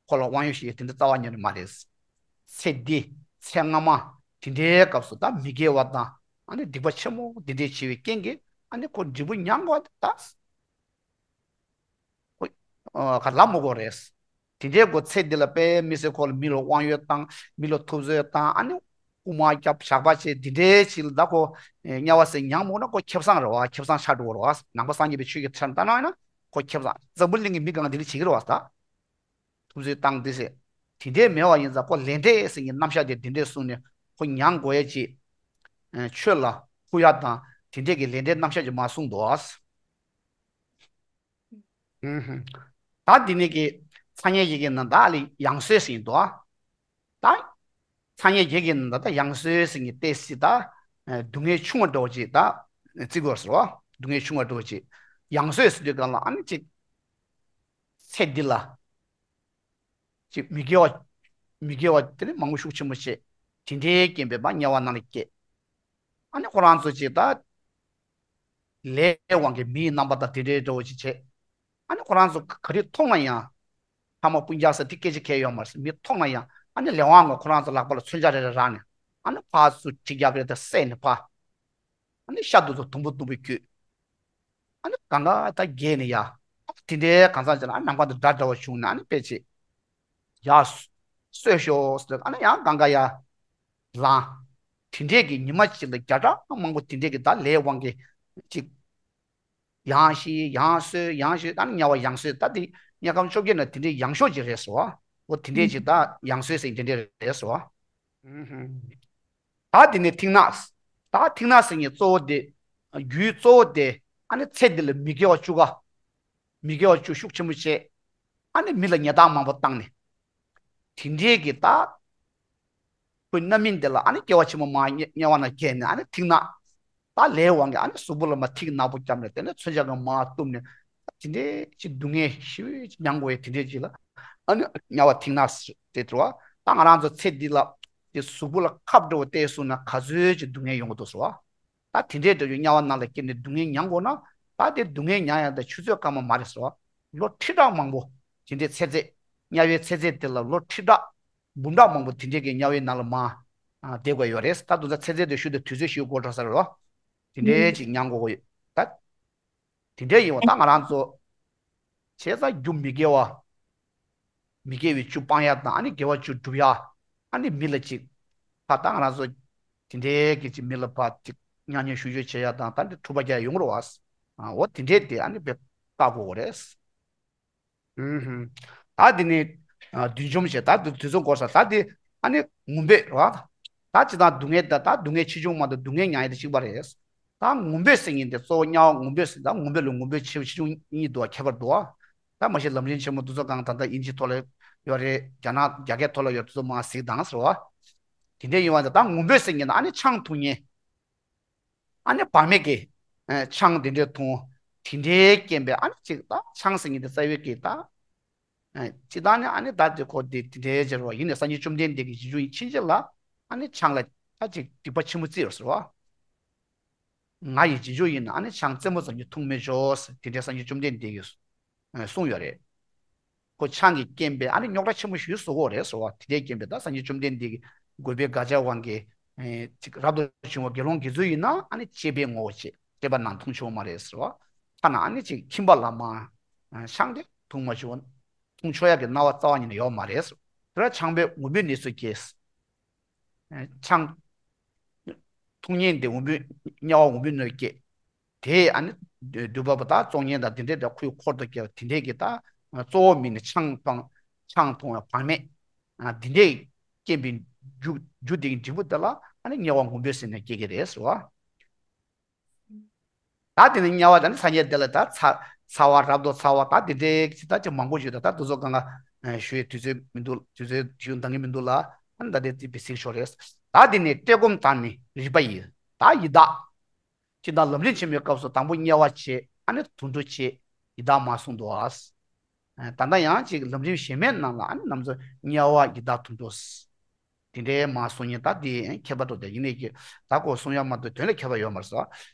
ཁོ་ལ་དབང་ཡོད་ཞིག་དེ་འདྲ་རྩ་བ་ཉིད་ནས་མ་རེད། ཚེ་འདི་ཚེ་སྔ་མ་དེ་འདྲའི་སྐབས་སུ་ད་མི་དགེ་བ་དང་ཨ་ནི་སྡིག་པ་ཆེན་མོ་དེ་འདྲས་བྱས་པའི་རྐྱེན་གྱིས་ཨ་ནི་ཁོ་འབྲས་བུ་མྱང་དགོས་པ་དེ་ད། ཁོ་ཨ་ག་ལ་མི་དགོས་རེད། དེ་འདྲའི་ཁོ་ཚེ་འདི་ལ་དཔེ་མི་སྲིད་ཁོ་ལ་མི་ལ་དབང་ཡོད་བཏང་མི་ལ་ཐུབ་ཚོད་བཏང་ཨ་ནི་རྐུ་མ་རྒྱབ་ཇག་པ་བྱས་དེ་འདྲའི་ཅིག་ལ་ད་ཁོ་དམྱལ་བ་ཟེར་མྱང་མོ་ན་ཁོ་ཁེ་བཟང་རེད་བ། ཁེ་བཟང་ཆགས་འགྲོ་གི་རེད་བ། ནང་པ་སངས་རྒྱས་པའི་ཆོས་ཀྱི་ཆ་ལྟ་ན་ཡིན་ན་ཁོ་ཁེ་བཟང་འཛམ་བུ་གླིང་གི་མི་གང་དེ་འདྲ་བྱེད་ཀྱི་རེད་བ་ད། ཐུབ་ཚོད་བཏང་དེ་ཟེར། དེ་འདྲའི་མེད་པ་ཡིན་ཙང་ཁོ་ལས་འབྲས་ཟེར་གྱི་རྣམ་གཞག་དེ་དེ་འདྲས་གསུངས་ནས་ཁོ་མྱང་དགོས་ཡ་ཅིག་ཆོས་ལ་ཕུག་ཡ་དང་དེ་འདྲས་ཀྱི་ལས་འབྲས་རྣམ་གཞག་ཅིག་མ་གསུངས་འདུག་ད་འདི་ནས་ཀྱི་ཚ་ཉེ་ཡི་གེ་ནང་ད་ལ་ཡང་སོས་ཟིན་འདུག་ད་ཚ་ཉེ་ཡི་གེ་ནང་ད་ཡང་སོས་ཟིན་གྱི་ཏེ་སི་ད་སྡུག་བསྔལ་ཆུང་བ་འདྲ་བོ་ཅིག་ད་བརྩི་དགོས་ཟེར་བ། སྡུག་བསྔལ་ཆུང་བ་འདྲ་བོ་ཅིག་ཡང་སོས་ཟེར་དུས་གང་ལ་ཨ་ནི་ཅིག་ཚེ་འདི་ལ་ཅིག་མི་དགེ་བ། མི་དགེ་བ་དེ་ནི་མང་པོ་ཤུགས་ཆེན་པོ་བྱས། དེ་འདྲའི་རྐྱེན་པས་མ་དམྱལ་བ་ནང་ལ་སྐྱེས། ཨ་ནི་ཁོ་རང་ཚོ་ཅིག་ད་ལས་དབང་གིས་མིའི་རྣམ་པ་དང་དེ་འདྲའི་འདྲ་བོ་ཅིག་བྱས། ཨ་ནི་ཁོ་རང་ཚོ་ག་རེ་མཐོང་ན་ཡང་། ཕ་མ་སྤུན་ཀྱག་ཟེར་དེ་སྐད་ཆ་གལ་ཡོད་མ་རེད། མི་མཐོང་ན་ཡང་ཨ་ནི་ལས་དབང་གིས་ཁོ་རང་ཚོ་ལག་པ་ལ་མཚོན་ཆ་རེ་རེ་རག་ནས་ཨ་ནི་ཕར་ཚུར་གྲི་རྒྱབ་རེ་དང་བསད་ནས་ཕར། ཨ་ནི་ཤ་དུག་ཚོ་དུམ་བུ་དུམ་བུ་བརྒྱུད། ཨ་ནི་གང་ག་ད་རྒྱས་ནས་ཡ། ཨ་ནི་དེ་འདྲའི་གང་ཟག་ཅིག་ལ་ཨ་ནི་ནམ་མཁའ་དང་འདྲ་འདྲ་བ་བྱུང་ནས་ཨ་ནི་དཔེ་ཆེ། ཡ། གསོད་ཤོག་ཟེར། ཨ་ནི་ཡང་གང་ག་ཡ། ལངས། དེ་འདྲས་ཀྱི་ཉི་མ་གཅིག་ལ་བརྒྱ་ཕྲག་མང་པོ་དེ་འདྲས་ཀྱི་ད་ལས་དབང་གིས་ཅིག་ཡང་ཤི་ཡང་གསོད་ཡང་གསོད་ད་ནི་དམྱལ་བ་ཡང་གསོད་ད་དེ་དམྱལ་ཁམས་བཅོ་བརྒྱད་ན་དེ་འདྲའི་ཡང་ཤོས་ཅིག་རེད་ཟེར་བ། འོ་དེ་འདྲའི་ཅིག་ད་ཡང་གསོད་ཟེར་དེ་འདྲའི་རེད་ཟེར་བ། ད་དེ་ནས་མཐིང་ནག་ད་མཐིང་ནག་ཟེར་མཁན་གཙོ་བོ་དེ། རྒྱུའི་གཙོ་བོ་དེ་ཨ་ནི་ཚེ་འདི་ལ་མི་དགེ་བ་བཅུ་ག་མི་དགེ་བ་བཅུ་ཤུགས་ཆེན་པོ་བྱས། ཨ་ནི་མི་ལ་ཉེས་རྡུང་མང་པོ་བཏང་ནས། དེ་འདྲའི་གི་ད། ཁོའི་རྣམ་སྨིན་དེ་ལ་ཨ་ནི་སྐྱེ་བ་ཆེན་པོ་མ་དམྱལ་བ་ན་སྐྱེས་ནས་ཨ་ནི་མཐིང་ནག་ད་ལས་དབང་གིས་ཨ་ནི་གཟུགས་པོ་ལ་མ་ཐིག་ནག་པོ་བརྒྱབ་ནས་དེ་ནས་མཚོན་ཆ་གིས་མར་གཏུབས་ནས། དེ་འདྲའི་ཅིག་སྡུག་བསྔལ་ཞེ་པོ་ཅིག་མྱང་དགོས་ཡས་དེ་འདྲའི་ཅིག་ལ་ཨ་ནི་དམྱལ་བ་མཐིང་ནག་ཟེར་དེ་འདྲ་བ། ད་ང་རང་ཚོ་ཚེ་འདི་ལ་དེ་གཟུགས་པོ་ལ་ཁབ་འདྲ་བོ་བལྟས་སོང་ན་ག་ཚོད་ཅིག་སྡུག་བསྔལ་ཡོང་གི་འདུག་ཟེར་བ། ད་དེ་འདྲའི་འདྲ་བོ་དམྱལ་བ་ནང་ལ་སྐྱེས་ནས་སྡུག་བསྔལ་མྱང་དགོས་ན། ད་དེ་སྡུག་བསྔལ་མྱང་ཡག་དེ་ཆུ་ཚོད་སྐར་མ་མ་རེད་ཟེར་བ། ལོ་ཁྲི་ཕྲག་མང་པོ་དེ་འདྲའི་ཚེ་ཚད། དམྱལ་བའི་ཚེ་ཚད་དེ་ལ་ལོ་ཁྲི་ཕྲག་འབུམ་ཕྲག་མང་པོ་དེ་འདྲའི་གི་དམྱལ་བའི་ནང་ལ་མར་ཨ་བསྡད་དགོས་ཡོད་རེད། ད་དུང་ད་ཚེ་ཚད་དེ་ཞུ་དུས་དུས་ཚོད་ཞིག་འགོར་འགྲོ་ས་རེད་བ། དེ་འདྲའི་ཅིག་མྱང་དགོས་ཀྱི་ཡོད་ད། དེ་འདྲའི་ཡིན་བ་ད་ང་རང་ཚོ། བྱས་ཙང་རྒྱུ་མི་དགེ་བ། མི་དགེ་བའི་བཅུ་སྤང་ཡ་དང་ཨ་ནི་དགེ་བ་བཅུ་སྒྲུབ་ཡ། ཨ་ནི་མི་ལ་ཅིག་ཕར་ད་ང་རང་ཚོ། དེ་འདྲའི་གི་ཅིག་མི་ལ་ཕར་ཅིག་མཉམ་ཉལ་བཞུགས་བཞུགས་བྱེད་ཡ་དང་ད་འདི་འཁྲུག་པ་རྒྱག་ཡོང་རེད་བ། ཨ་འོ་དེ་འདྲའི་དེ་ཨ་ནི་དཔེ་བཀག་དགོས་རེད། ཨུམ་ཧུམ། ད་འདི་ནི་ཨ་བདུན་འཇོམས་བྱས་ད་འདི་དུས་ཚོད་འགོར་ས་ད་འདི་ཨ་ནི་ངུ་འབོད་རེད་བ། ད་ཅི་ད་སྡུག་བསྔལ་ད་ད་སྡུག་བསྔལ་ཆེ་ཆུང་མ་གཏོགས་སྡུག་བསྔལ་མྱང་ཡ་དེ་གཅིག་པ་རེད། ད་ངུ་འབོད་ཟེར་མཁན་དེ་གཙོ་བོ་དམྱལ་བ་ངུ་འབོད་ཟེར་ད་ངུ་འབོད་ལ་ངུ་འབོད་ཆེ་ཆུང་གཉིས་འདུག་བ་ཁྱད་པར་འདུག་བ། ད་མ་གཞི་ལམ་རིམ་ཆེན་མོ་དེ་ཚོ་གང་ད་ལྟ་དབྱིན་ཇིའི་ཐོག་ལ་ཡོད་རེད། རྒྱ་ནག་རྒྱ་སྐད་ཐོག་ལ་ཡོད་དེ་ཚོ་མར་གཟིགས་དང་ཟེར་བ། དེ་འདྲ་ཡིན་བ་ད་ད་ངུ་འབོད་ཟེར་མཁན་ད་ཨ་ནི་ཆང་འཐུང་མཁན། ཨ་ནི་བག་མེད་ཀྱི་ཆང་དེ་འདྲ་འཐུང་། དེ་འདྲའི་རྐྱེན་པས་ཨ་ནི་ཅིག་ད་ཆང་ཟེར་མཁན་དེ་རྩ་བའི་གི་ད། ཨ་སྤྱིར་བཏང་ནི་ཨ་ནི་ད་དེ་ཁོ་དེ་དེ་འདྲའི་སྦྱར་བ་ཡིན་ནས་སངས་རྒྱས་བཅོམ་ལྡན་འདས་ཀྱི་རྗེས་འཇུག་ཡིན་ཕྱིན་ཆད་ལ་ཨ་ནི་ཆང་ལ་ད་ཅིག་སྡིག་པ་ཆེན་པོ་བརྩི་བར་ཟེར་བ། ང་ཡི་རྗེས་འཇུག་ཡིན་ན་ཨ་ནི་ཆང་རྩེ་མོ་ཙམ་གྱིས་འཐུང་མི་ཆོག་ཟེར་དེ་འདྲའི་སངས་རྒྱས་བཅོམ་ལྡན་འདས་ཀྱིས་གསུངས་ཡོད་རེད། ཁོ་ཆང་གི་རྐྱེན་པས་ཨ་ནི་རྙོག་དྲ་ཆེན་པོ་ཞིག་བཟོ་གི་རེད་ཟེར་བ། དེ་འདྲའི་རྐྱེན་པས་ད་སངས་རྒྱས་བཅོམ་ལྡན་འདས་ཀྱི་དགོས་པའི་དགག་བྱ་དབང་གིས་ཅིག་རབ་ཏུ་བྱུང་བ་དགེ་སློང་དགེ་ཚུལ་ཡིན་ན་ཨ་ནི་སྤྱོད་པའི་ངོ་བོ་བྱེད་སྤྱོད་པ་ནང་འཐུང་ཆོག་མ་རེད་ཟེར་བ། ཐ་ན་ཨ་ནི་ཅིག་ཁྱིམ་པ་ལ་མ་ཆང་དེ་འཐུང་མ་ཆོག་འཐུང་ཆོག་ཡག་གི་གནང་བ་རྩ་བ་ཉིད་ནས་ཡོད་མ་རེད་ཟེར། དེ་ལ་ཆང་པས་ངུ་འབོད་ནུས་སུ་སྐྱེས། ཆང་འཐུང་མཁན་དེ་འུ་འབོད་དམྱལ་བ་འུ་འབོད་ནོར་སྐྱེས། དེས་ཨ་ནི་སྡུག་པ་པོ་དག་བཙོང་མཁན་དང་དེ་འདྲས་དང་ཁོའི་འཁོར་དུ་སྐྱེ་བ་དེ་འདྲས་ཀྱི་ད་གཙོ་བོ་མིན་ནི་ཆང་འཐུང་ཆང་འཐུང་བ་བག་མེད་འདི་འདྲས་སྐྱེན་པའི་རྒྱུ་རྒྱུ་དེ་གི་འབྲས་བུ་དེ་ལ་ཨ་ནི་དམྱལ་བ་འུ་འབོད་ཟེར་ནས་སྐྱེ་གི་རེད་ཟེར་བ། ད་དེ་ནི་དམྱལ་བ་དང་ནི་སངས་རྒྱས་དེ་ལ་ད་ཚ་ཚ་བ་རབ་ཏུ་ཚ་བ་ད་དེ་འདྲའི་ཅི་ད་ཅི་མང་པོ་ཞིག་ད་ད་དུ་ཚོ་གང་ག་ཞུ་ཡའི་དུས་ཚོད་མི་འདུག་དུས་ཚོད་ཞུ་འདང་གི་མི་འདུག་ལ་ཨ་ནི་ད་དེ་དེ་བི་སིག་ཤོ་རེད། ད་དེ་ནི་བཀྲེས་སྐོམ་དང་ནི་རིག་པ་ཡི་ད་ཡི་དྭགས། ཅི་ད་ལམ་རིམ་ཆེན་མོའི་སྐབས་སུ་དང་པོ་དམྱལ་བ་བྱས་ཨ་ནི་དུད་འགྲོ་བྱས་ཡི་དྭགས་མ་གསུངས་འདུག་ཨ། ད་ལྟ་ཡང་ཅིག་ལམ་རིམ་གཞན་མའི་ནང་ལ་ཨ་ནི་ནམ་ཚོ་དམྱལ་བ་ཡི་དྭགས་དུད་འགྲོ། དེ་འདྲའི་མ་གསུང་ཉིན་ད་དེ་ཁྱད་པར་འགྲོ་དེ་ཡིན་ནས་ཀྱི་ད་ཁོ་གསུང་ཡ་མ་གཏོགས་དོན་ལ་ཁྱད་པར་ཡོད་མ་རེད་ཟེར།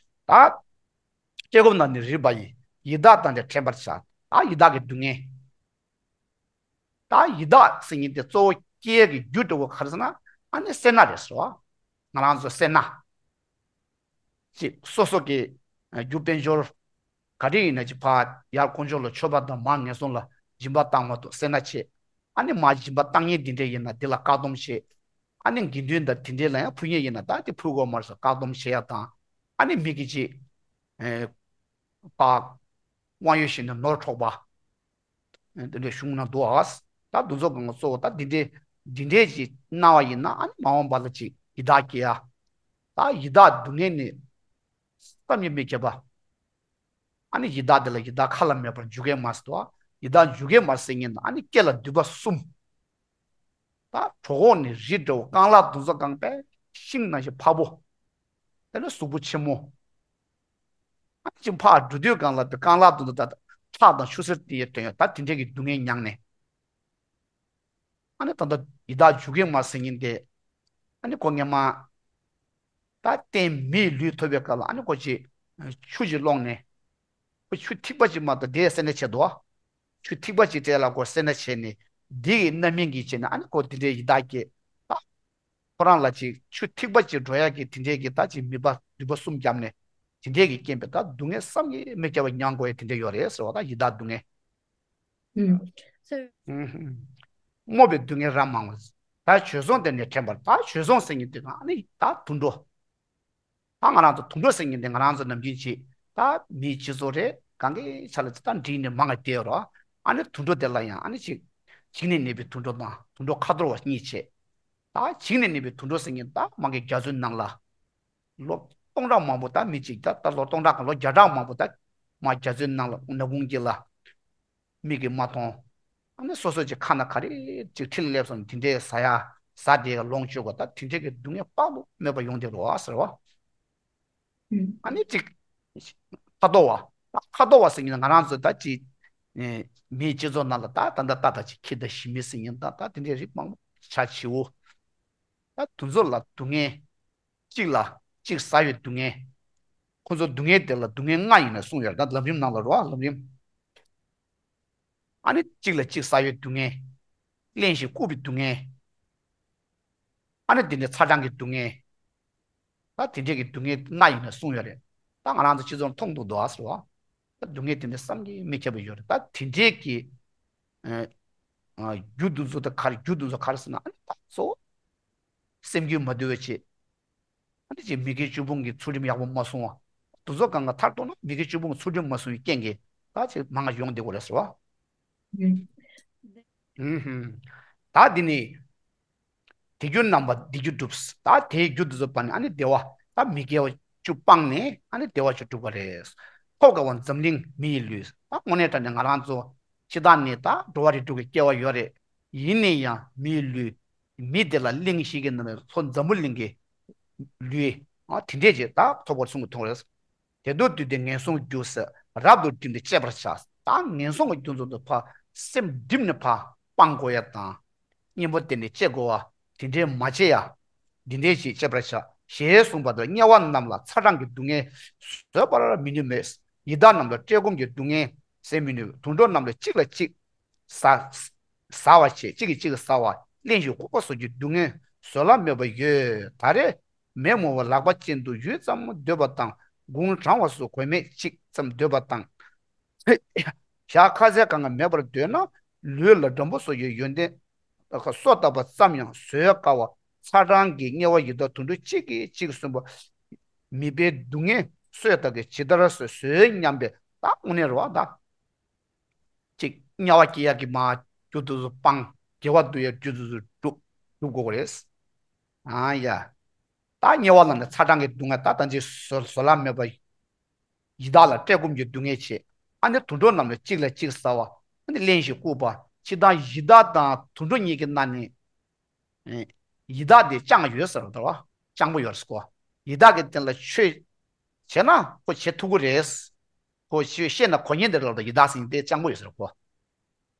ད་ བཀྲེས་སྐོམ་ན་ནི་རིག་པ་ཡིས། ཡི་དྭགས་དང་ནི་འཕྲད་པར་བྱ། ད་ཡི་དྭགས་ཀྱི་སྡུག་བསྔལ། ད་ཡི་དྭགས་ཟེར་མཁན་དེ་གཙོ་བོ་སྐྱེ་ཡས་ཀྱི་རྒྱུ་འདྲ་བོ་ག་རེ་ཟེར་ན། ཨ་ནི་སེར་སྣ་རེད་ཟེར་བ། ང་རང་ཚོ་སེར་སྣ། ཅིག་སོ་སོ་གི་རྒྱུ་དཔལ་འབྱོར་ག་རེ་ཡིན་ན་ཅིག་ཕར་ཡར་དཀོན་མཆོག་ལ་མཆོད་པ་དང་མར་ངན་སོང་ལ་སྦྱིན་པ་བཏང་བ་དང་སེར་སྣ་བྱེད། ཨ་ནི་མར་སྦྱིན་པ་བཏང་མཁན་དེ་འདྲས་ཡིན་ན་དེ་ལ་བཀག་སྡོམ་བྱེད། ཨ་ནི་དགེ་འདུན་དང་དེ་འདྲས་ལ་ཡང་ཕུལ་མཁན་ཡིན་ན་ད་དེ་ཕུལ་དགོས་མ་རེད་ཟེར་བཀག་སྡོམ་བྱེད་ཡ་དང་། ཨ་ནི་མི་གི་ཅིག་ཨེ། པ། དབང་ཡོད་བཞིན་དུ་ནོར་འཕྲོག་པ། དེ་འདྲའི་གཞུང་ན་འདུག་ཨ། ད་འདུ་ཚོགས་གང་ག་གཙོ་བོ་ད་འདི་འདྲའི་འདི་འདྲའི་ཅིག་སྣང་བ་ཡིན་ན། ཨ་ནི་མ་འོངས་པ་ལ་ཅིག་ཡི་དྭགས་སྐྱེ་ཡ། ད་ཡི་དྭགས་སྡུག་བསྔལ་ནི་བསམ་གྱིས་མི་ཁྱབ་པ། ཨ་ནི་ཡི་དྭགས་དེ་ལ་ཡི་དྭགས་ཁ་ལ་མེད་པར་འཇུག་གེ་མ་ཟེར་དོ། ཡི་དྭགས་འཇུག་གེ་མ་ཟེར་ཉིན་ཨ་ནི་སྐེ་ལ་མདུད་པ་གསུམ། ད་གྲོད་ཁོག་ནི་རི་འདྲ་བོ། རྐང་ལག་དེ་ཚོ་གང་པའི་ཤིང་ནང་བཞིན་འཕར་པོ། དེ་ནས་གཟུགས་པོ་ཆེན་མོ། ཨ་ནི་ཅིག་ཕར་འགྲོ་དུས་སྒང་ལ་དེ་རྐང་ལག་དེ་ཚོ་ད་ཁྲག་དང་ཆུ་སེར་དེ་ཡི་དོན་ཡོད། ད་དེ་འདྲས་ཀྱི་སྡུག་བསྔལ་མྱངས་ནས། ཨ་ནི་ད་ལྟ་ཡི་དྭགས་འཇུག་གེ་མ་ཟེར་ཉིན་དེ། ཨ་ནི་ཁོ་སྔན་མ་ད་རྟེན་མིའི་ལུས་ཐོབ་པའི་སྐབས་ལ་ཨ་ནི་ཁོ་ཅིག་ཆུ་ཅིག་སློང་ནས། ཁོ་ཆུ་ཐིགས་པ་ཅིག་མ་གཏོགས་དེ་སེར་སྣ་བྱེད་དོ། ཆུ་ཐིགས་པ་ཅིག་སྤྲད་ལ་ཁོ་སེར་སྣ་བྱས་ནས། འདི་ཡི་རྣམ་སྨིན་གྱིས་བྱས་ནས་ཨ་ནི་ཁོ་དེ་འདྲའི་ཡི་དྭགས་སྐྱེས། ད་ཁོ་རང་ལ་ཅིག་ཆུ་ཐིགས་པ་ཅིག་འགྲོ་ཡག་གི་དེ་འདྲའི་གི་ད་ཅིག་མིད་པ་མདུད་པ་གསུམ་བརྒྱབ་ནས། དེ་འདྲའི་གི་རྐྱེན་པས་ད་སྡུག་བསྔལ་བསམ་གྱིས་མི་ཁྱབ་པ་མྱང་དགོས་ཡ་དེ་འདྲ་ཡོད་རེད་ཟེར་བ། ད་ཡི་དྭགས་སྡུག་བསྔལ། ཨུམ། སྨོད་པའི་སྡུག་བསྔལ་རབ་མང་བ། ད་བྱོལ་སོང་དེ་ནས་དྲན་པར། ད་བྱོལ་སོང་ཟེར་མཁན་དེ་གང་ནི་ད་དུད་འགྲོ། ད་ང་རང་ཚོ་དུད་འགྲོ་ཟེར་མཁན་དེ་ང་རང་ཚོ་ནམ་རྒྱུན་ཅིག་ད་མིའི་སྤྱི་ཚོགས་རེད། གང་གི་ཆ་ལ་ཅིག་ད་འགྲིག་ནས་མང་ང་བསྡད་ཡོད་རོ། ཨ་ནི་དུད་འགྲོ་དེ་ལ་ཡང་ཨ་ནི་ཅིག་བྱིངས་ནས་གནས་པའི་དུད་འགྲོ་དང་དུད་འགྲོ་ཁ་འཐོར་བ་གཉིས་བྱས། ད་བྱིངས་ནས་གནས་པའི་དུད་འགྲོ་ཟེར་མཁན་ད་མང་གི་རྒྱ་མཚོའི་ནང་ལ། ལོ་སྟོང་ཕྲག་མང་པོ་ད་མི་གཅིག་ད་ད་ལོ་སྟོང་ཕྲག་གང་ལོ་བརྒྱ་ཕྲག་མང་པོ་ད་མ་རྒྱ་མཚོའི་ནང་ལ་ནག་ཁུང་དཀྱིལ་ལ་མིག་གིས་མ་མཐོང་། ཨ་ནི་སོ་སོ་ཅིག་ཁ་ན་ག་རེ་ཅིག་ཁྲིད་སླེབས་སོང་དེ་འདྲའི་ཟ་ཡ་ཟ་དེ་ལོངས་སྤྱོད་དགོས། ད་དེ་འདྲའི་གི་སྡུག་བསྔལ་དཔག་ཏུ་མེད་པ་ཡོང་བསྡད་འགྲོ་བ་ཟེར་བ། ཨ་ནི་ཅིག་ཁ་དོག་བ། ད་ཁ་དོག་བ་ཟེར་མཁན་ང་རང་ཚོ་ད་ཅིག་ཨེ་མིའི་སྤྱི་ཚོགས་ནང་ལ་ད་ད་ད་ད་ད་ཅིག་ཁྱི་དང་ཞི་མི་ཟེར་མཁན་ད་ད་དེ་འདྲའི་རིགས་མང་པོ་ཆ་ཆེའོ། ད་དེ་ཚོ་ལ་སྡུག་བསྔལ། གཅིག་ལ་གཅིག་ཟ་བའི་སྡུག་བསྔལ། ཁོ་ཚོ་སྡུག་བསྔལ་དེ་ལ་སྡུག་བསྔལ་ལྔ་ཡིན་ན་གསུངས་ཡོད་རེད། ད་ལམ་རིམ་ནང་ལ་རོ། ལམ་རིམ། ཨ་ནི་གཅིག་ལ་གཅིག་ཟ་བའི་སྡུག་བསྔལ། གླེན་ཞིང་ལྐུགས་པའི་སྡུག་བསྔལ། ཨ་ནི་དེ་ནས་ཚ་གྲང་གི་སྡུག་བསྔལ། ད་དེ་འདྲས་ཀྱི་སྡུག་བསྔལ་ལྔ་ཡིན་ན་གསུངས་ཡོད་རེད། ད་ང་རང་ཚོ་སྤྱི་ཚོགས་མཐོང་ཐུབ་འདུག་ཨ་ཟེར་བ། ད་སྡུག་བསྔལ་དེ་འདྲ་བསམ་གྱིས་མི་ཁྱབ་པ་ཡོད་རེད། ད་དེ་འདྲས་ཀྱི་ཨ་ཨ་རྒྱུ་དེ་ཚོ་ད་ག་རེ། རྒྱུ་དེ་ཚོ་ག་རེ་ཟེར་ན། ཨ་ནི་ད་གཙོ་བོ་སེམས་རྒྱུད་མ་དུལ་བའི་ཆེད། ཨ་ནི་ཅིག་མི་དགེ་བཅུ་སྤོང་གི་ཚུལ་ཁྲིམས་ཡག་པོ་མ་སྲུང་བ། དེ་ཚོ་གང་ག་མཐར་གཏུགས་ན་མི་དགེ་བཅུ་སྤོང་གི་ཚུལ་ཁྲིམས་མ་སྲུང་བའི་རྐྱེན་གྱིས་ད་ཅིག་མང་ང་ཡོང་བསྡད་ཡོད་རེད་ཟེར་བ། ཨུ་ཧུམ། ད་འདི་ནི། དེ་རྒྱུ་རྣམ་པ་འདི་རྒྱུ་སྒྲུབ། ད་དེའི་རྒྱུ་དེ་ཚོ་པ་ནི་ཨ་ནི་བདེ་བ། ད་མི་དགེ་བ་བཅུ་སྤངས་ནས་ཨ་ནི་བདེ་བ་བཅུ་སྒྲུབ་པ་རེད། ཐོབ་དཀའ་བ་འཛམ་གླིང་མི་ཡི་ལུས། ད་དངོས་གནས་དྲང་གནས་ང་རང་ཚོ་སྤྱིར་བཏང་ནས་ད་འགྲོ་བ་རིགས་དྲུག་གི་སྐྱེ་བ་ཡོད་རེད། ཡིན་ན་ཡང་མི་ཡི་ལུས། མི་དེ་ལ་གླིང་བཞི་གི་ནང་ནས་ལྷོ་འཛམ་བུ་གླིང་གི་ལུས། ཨ་དེ་འདྲས་ཅིག་ད་ཐོབ་པར་གསུང་གི་མཐོང་རེད། དེ་མདོར་བསྡུས་ཏེ་ངན་སོང་རྒྱུ་ཟེར། རབ་ཏུ་བསྒྲིམས་ཏེ་བཅད་པར་བྱ། ད་ངན་སོང་གི་རྒྱུ་ཚོ་དེ་ཕར་སེམས་བསྒྲིམས་ནས་ཕར་སྤང་དགོས་ཡ་དང་། གཉེན་པོ་དེ་ནས་བཅད་དགོས་པ་དེ་འདྲའི་མ་བྱེད་ཡ། འདི་འདྲའི་ཞིག་བཅད་པར་བྱ། ཞེས་གསུངས་པ་ལྟར་དམྱལ་བ་རྣམས་ལ་ཚ་གྲང་གི་སྡུག་བསྔལ་བཟོད་པར་མི་ནུས་མོད། ཡི་དྭགས་རྣམས་ལ་བཀྲེས་སྐོམ་གྱི་སྡུག་བསྔལ་བཟོད་མི་ནུས། དུད་འགྲོ་རྣམས་ལ་གཅིག་ལ་གཅིག་ཟ་ཟ་བ་བྱེད། གཅིག་གིས་གཅིག་ཟ་བ། གླེན་ཞིང་ལྐུགས་པ་སོགས་ཀྱི་སྡུག་བསྔལ་བཟོད་གླགས་མེད་པ་ཡོད། ད་རེས་མེ་མོ་བ་ལག་པ་ཅན་དུ་ཡུད་ཙམ་སྡོད་པ་དང་། དགུང་གྲང་བ་སོགས་གོས་མེད་ཅིག་ཙམ་སྡོད་པ་དང་། ཞག་ཁ་ཟས་གང་ག་མེད་པར་སྡོད་ན། ལུས་ལ་སྦྲམ་པོ་སོགས་ཀྱི་ཡོན་ཏན་སོ་བཏབ་པ་ཙམ་ཡང་བཟོད་དཀའ་བ། ཚ་གྲང་གི་དམྱལ་བ་ཡི་དྭགས་དུད་འགྲོ་གཅིག་གིས་གཅིག་གསོན་པོ། མིད་པའི་སྡུག་བསྔལ་གསོས་དག་གི་ཇི་ལྟར་བཟོད་བཟོད་སྙམ་པའི་ད་དངོས་གནས་རེད་བ་ད། ཅིག་དམྱལ་བ་སྐྱེ་ཡག་གི་མ་རྒྱུ་དེ་ཚོ་སྤང་། དགེ་བ་འདུ་ཡག་རྒྱུ་དེ་ཚོ་སྒྲུབ་སྒྲུབ་དགོས་པ་རེད། ཨ་ཡ། ད་དམྱལ་བ་ལ་ནི་ཚ་གྲང་གི་སྡུག་བསྔལ་ད་ད་ཅིག་བཟོད་བཟོད་གླགས་མེད་པ། ཡི་དྭགས་ལ་བཀྲེས་སྐོམ་གྱི་སྡུག་བསྔལ་བྱེད། ཨ་ནི་དུད་འགྲོ་རྣམས་ལ་གཅིག་ལ་གཅིག་ཟ་བ། ཨ་ནི་གླེན་ཞིང་ལྐུགས་པ། སྤྱིར་བཏང་ཡི་དྭགས་དང་དུད་འགྲོ་གཉིས་ཀྱི་ནང་ནས། ཨེ། ཡི་དྭགས་དེ་སྤྱང་ཡོད་ཟེར་བ་དང་། སྤྱང་པོ་ཡོད་ཟེར་གོ། ཡི་དྭགས་ཀྱི་སྟེང་ལ་ཆོས་བྱས་ན་ཁོ་བྱེད་ཐུབ་ཀྱི་རེད། ཁོ་ཆོས་བཤད་ན་གོ་མཁན་དེ་རེད་ལབ་དང་། ཡི་དྭགས་ཟེར་མཁན་དེ་སྤྱང་པོ་ཡོད་ཟེར་གོ།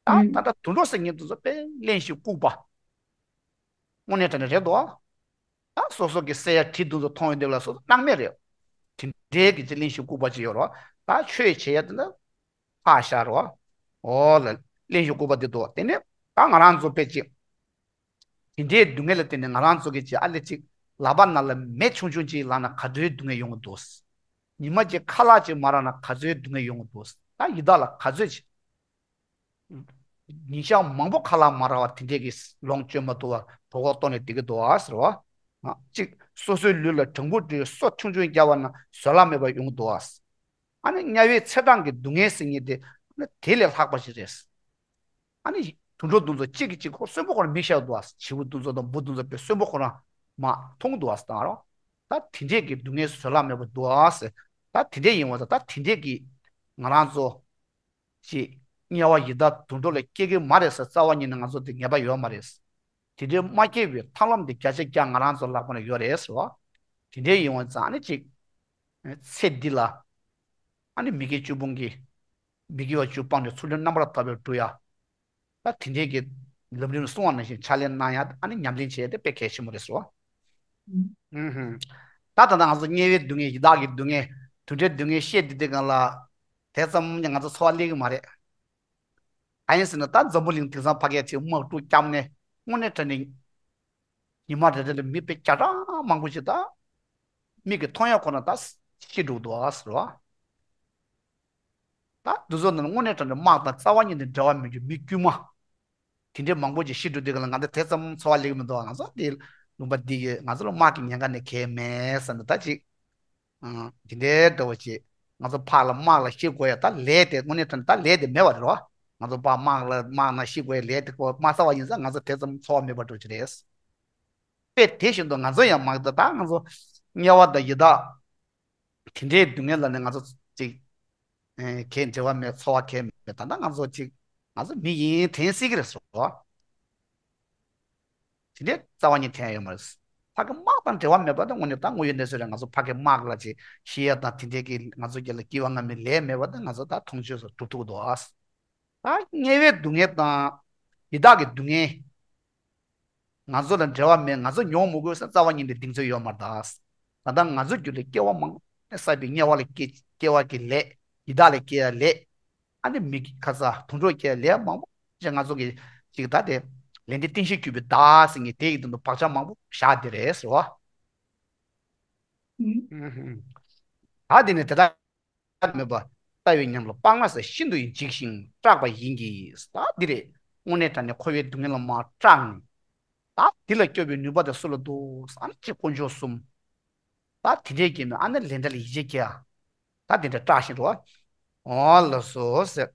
ད་ད་ལྟ་དུད་འགྲོ་ཟེར་མཁན་དེ་ཚོ་དཔེ་གླེན་ཞིང་ལྐུགས་པ། དངོས་གནས་དྲང་གནས་རེད་དོ། ད་སོ་སོ་གི་སྲས་ཡ་དྲི་དེ་ཚོ་མཐོང་ཡོང་དུས་ལ་སོ་སོ་སྣང་མེད་རེད། དེ་འདྲའི་གི་ཅིག་གླེན་ཞིང་ལྐུགས་པ་ཅིག་ཡོད་རེད། ད་ ད་ཆོས་བྱེད་ཡ་དེ་ན་ཕར་བཞག་རོགས། འོ་ལ་གླེང་གཞི་ལྐུགས་པ་འདི་འདུག་དེ་ནས་ད་ང་རང་ཚོ་དཔེ་ཅིག་དེ་འདྲའི་སྡུག་བསྔལ་ལ་བརྟེན་ནས་ང་རང་ཚོ་གི་ཅིག་ཨ་ལེ་ཅིག་ལག་པ་ནང་ལ་མེ་ཆུང་ཆུང་ཅིག་ལངས་ན་ག་ཚོད་སྡུག་བསྔལ་ཡོང་གི་འདུག་ཉི་མ་གཅིག་ཁ་ལག་ཅིག་མ་རག་ན་ག་ཚོད་སྡུག་བསྔལ་ཡོང་གི་འདུག་ད་ཡི་དྭགས་ལ་ག་ཚོད་ཅིག་ཉིན་ཞག་མང་པོ་ཁ་ལག་མ་རག་པ་དེ་འདྲས་ཀྱི་ལོངས་སྤྱོད་མ་ཐུབ་པ་གྲོད་ཁོག་ལྟོགས་ནས་བསྡད་ཀྱི་འདུག་ཨ་ཟེར་བ། ཨ། གཅིག་སོ་སོའི་ལུས་ལ་གྲང་འབུ་འདྲ་སོ་ཆུང་ཆུང་བརྒྱབ་པ་ན་བཟོད་གླགས་མེད་པ་ཡོང་གི་འདུག་ཨ། ཨ་ནི་དམྱལ་བའི་ཚེས་གྲངས་ཀྱི་སྡུག་བསྔལ་ཟེར་མཁན་དེ་ཨ་ནི་དེ་ལས་ལྷག་པ་ཞིག་རེད། ཨ་ནི་དུད་འགྲོ་དེ་ཚོ་གཅིག་གིས་གཅིག་ཁོ་གསོན་པོ་ཁོ་རང་མིག་ཤར་འདུག་ཨ། བྱིའུ་དེ་ཚོ་དང་འབུ་དེ་ཚོ་དཔེ་གསོན་པོ་ཁོ་རང་མར་མཐོང་འདུག་ཨ་ཟེར་དང་རོ། ད་དེ་འདྲས་ཀྱི་སྡུག་བསྔལ་བཟོད་གླགས་མེད་པ་འདུག་ཨ་ཟེར། ད་དེ་འདྲས་ཡིན་པ་ད་ད་དེ་འདྲས་ཀྱི་ང་རང་ཚོ་ཅིག་དམྱལ་བ་ཡི་དྭགས་དུད་འགྲོ་ལ་སྐྱེ་གི་མ་རེད་ཟེར་རྩ་བ་ཉིད་ནས་ང་ཚོ་དེ་ངེས་པ་ཡོད་མ་རེད། དེ་འདྲའི་མ་སྐྱེ་བའི་ཐབས་ལམ་དེ་བརྒྱ་ཆ་བརྒྱ་ང་རང་ཚོ་ལག་པ་ན་ཡོད་རེད་ཟེར་བ། དེ་འདྲའི་ཡིན་པ་ཙང་ཨ་ནི་ཅིག་ཚེ་འདི་ལ་ཨ་ནི་མི་དགེ་བཅུ་སྤོང་གི་མི་དགེ་བ་བཅུ་སྤངས་ནས་ཚུལ་ཁྲིམས་རྣམ་པར་དག་པས་སྒྲུབ་ཡ། ད་དེ་འདྲའི་གི་ལམ་རིམ་གསུང་བ་ནང་བཞིན་ཕྱག་ལེན་གནང་ཡ་ཨ་ནི་ཉམས་ལེན་བྱེད་ཡ་དེ་དཔེ་གལ་ཆེན་པོ་རེད་ཟེར་བ། ཨུམ། ད་ད་ལྟ་ང་ཚོ་དམྱལ་བའི་སྡུག་བསྔལ་ཡི་དྭགས་ཀྱི་སྡུག་བསྔལ་དུད་འགྲོའི་སྡུག་བསྔལ་བཤད་དེ་དེ་གང་ལ། དེ་ཙམ་ང་ཚོ་ཚོར་བ་སླེབས་ཀྱི་མ་རེད། གང་ཡིན་ཟེར་ན་ད་འཛམ་བུ་གླིང་དེང་སང་ཕ་གིའི་ཚེ་དམག་འཁྲུག་བརྒྱབ་ནས་དངོས་གནས་དྲང་གནས་ཉི་མ་རེ་རེ་ལ་མི་དཔེ་བརྒྱ་ཕྲག་མང་པོ་ཞིག་ད་མིག་གིས་མཐོང་ཡ་ཁོ་ན་ད་ཤི་འགྲོ་འདུག་ཨ་ཟེར་བ། ད་འདི་ཚོ་ནང་དངོས་གནས་དྲང་གནས་དམག་དང་རྩ་བ་ཉིད་ནས་འབྲེལ་བ་མེད་རྒྱུ་མི་དཀྱུས་མ། དེ་འདྲའི་མང་པོ་ཅིག་ཤི་འགྲོ་དུས་ག་ལ་ང་ཚོ་དེ་ཙམ་ཚོར་བ་ལེགས་མི་འདུག་ང་ཚོ་འདི་ལུང་པ་འདི་གི་ང་ཚོ་ལ་དམག་གི་ཉེན་ཁ་ནི་གང་ཡང་མེད་བསམ་ནས་ད་ཅིག་ཨང་། དེ་འདྲའི་འདྲ་བོ་ཅིག་ང་ཚོ་ཕར་ལ་དམག་ལ་ཤི་དགོས་ཡ་ད་ལས་དེ་དངོས་གནས་དྲང་ད་ལས་དེ་མེད་པ་རེད་རོ། ང་ཚོ་ཕར་དམག་ལ་དམག་ནང་ཤི་དགོས་ཡ་ལས་དེ་ཁོ་མ་ཚར་བ་ཡིན་ཙང་ང་ཚོ་དེ་ཙམ་ཚོར་བ་མེད་པ་འགྲོ་གི་རེད། དཔེ་དེ་བཞིན་དུ་ང་ཚོ་ཡང་མ་གཏོགས་ད་ང་ཚོ་དམྱལ་བ་དང་ཡི་དྭགས་དེ་འདྲའི་སྡུག་བསྔལ་ལ་ནི་ང་ཚོ་ཅིག་ཨེ་གས་འབྲེལ་བ་མེད་ཚོར་བ་གས་མེད་ད་ལྟ་ང་ཚོ་ཅིག་ང་ཚོ་མི་ཡིན་དྲན་སྲིད་ཀྱི་རེད་སོ། དེ་འདྲའི་རྩ་བ་ཉིད་དྲན་ཡོད་མ་རེད། ཕ་གི་དམག་དང་འབྲེལ་བ་མེད་པ་དང་དངོས་གནས་ད་དངོས་ཡོད་གནས་ཚུལ་རེད། ང་ཚོ་ཕ་གི་དམག་ལ་ཅིག་ཤི་ཡ་དང་དེ་འདྲའི་གི་ང་ཚོ་རྒྱལ་ལ་སྐྱིད་པ་ང་མི་ལས་མེད་པ་དང་ང་ཚོ་ད་མཐོང་ཆོས་སུ་གྲུབ་ཐུབ་འདུག་ཨ། ད་དམྱལ་བའི་སྡུག་བསྔལ་དང་ཡི་དྭགས་ཀྱི་སྡུག་བསྔལ། ང་ཚོ་ལ་འབྲེལ་བ་མེད། ང་ཚོ་མྱོང་མི་དགོས་ཟེར་རྩ་བ་ཉིད་ནས་གདེང་ཚོད་ཡོད་མ་རེད་ད། ད་ལྟ་ང་ཚོ་རྒྱུད་ལ་སྐྱེ་བ་མང་པོ་བསགས་པའི་དམྱལ་བ་ལ་སྐྱེ་སྐྱེ་བ་གི་ལས། ཡི་དྭགས་ལ་སྐྱེ་ཡ་ལས། ཨ་ནི་མི་ཁ་ས་དུད་འགྲོ་སྐྱེ་ཡ་ལས་མང་པོ་ཅིག་ང་ཚོ་གི་ཅིག་ད་དེ་ལས་འདི་རྟེན་གཞི་གྱུར་པའི་བདག་ཟེར་མཁན་དེ་ཡི་དོན་དུ་བག་ཆགས་མང་པོ་བཞག་དེ་རེད་ཟེར་བ། ད་དེ་ནས་དེ་དག་མེད་པ་ལྟ་བའི་ཉམས་ལ་སྤང་བ་ཟེར་ཤིན་ཏུ་ཡིན་འཇིགས་ཤིང་སྐྲག་པ་ཡིན་གྱི། ད་འདི་རེད། དངོས་གནས་དྲང་གནས་འཁོར་བའི་སྡུག་བསྔལ་ལ་མར་སྐྲག་ནས། ད་འདི་ལ་སྐྱོབ་པའི་ནུས་པ་དེ་སུ་ལ་འདུག་ཨ་ནི་ཅིག་དཀོན་མཆོག་གསུམ། ད་དེ་འདྲའི་སྐྱེས་ནས་ཨ་ནི་ལས་འབྲས་ལ་ཡིད་ཆེས་སྐྱེ་ཡ། ད་དེ་འདྲ་སྐྲག་བཞིན་འགྲོ་བ། འོ་ལགས་སོ་ཟེར།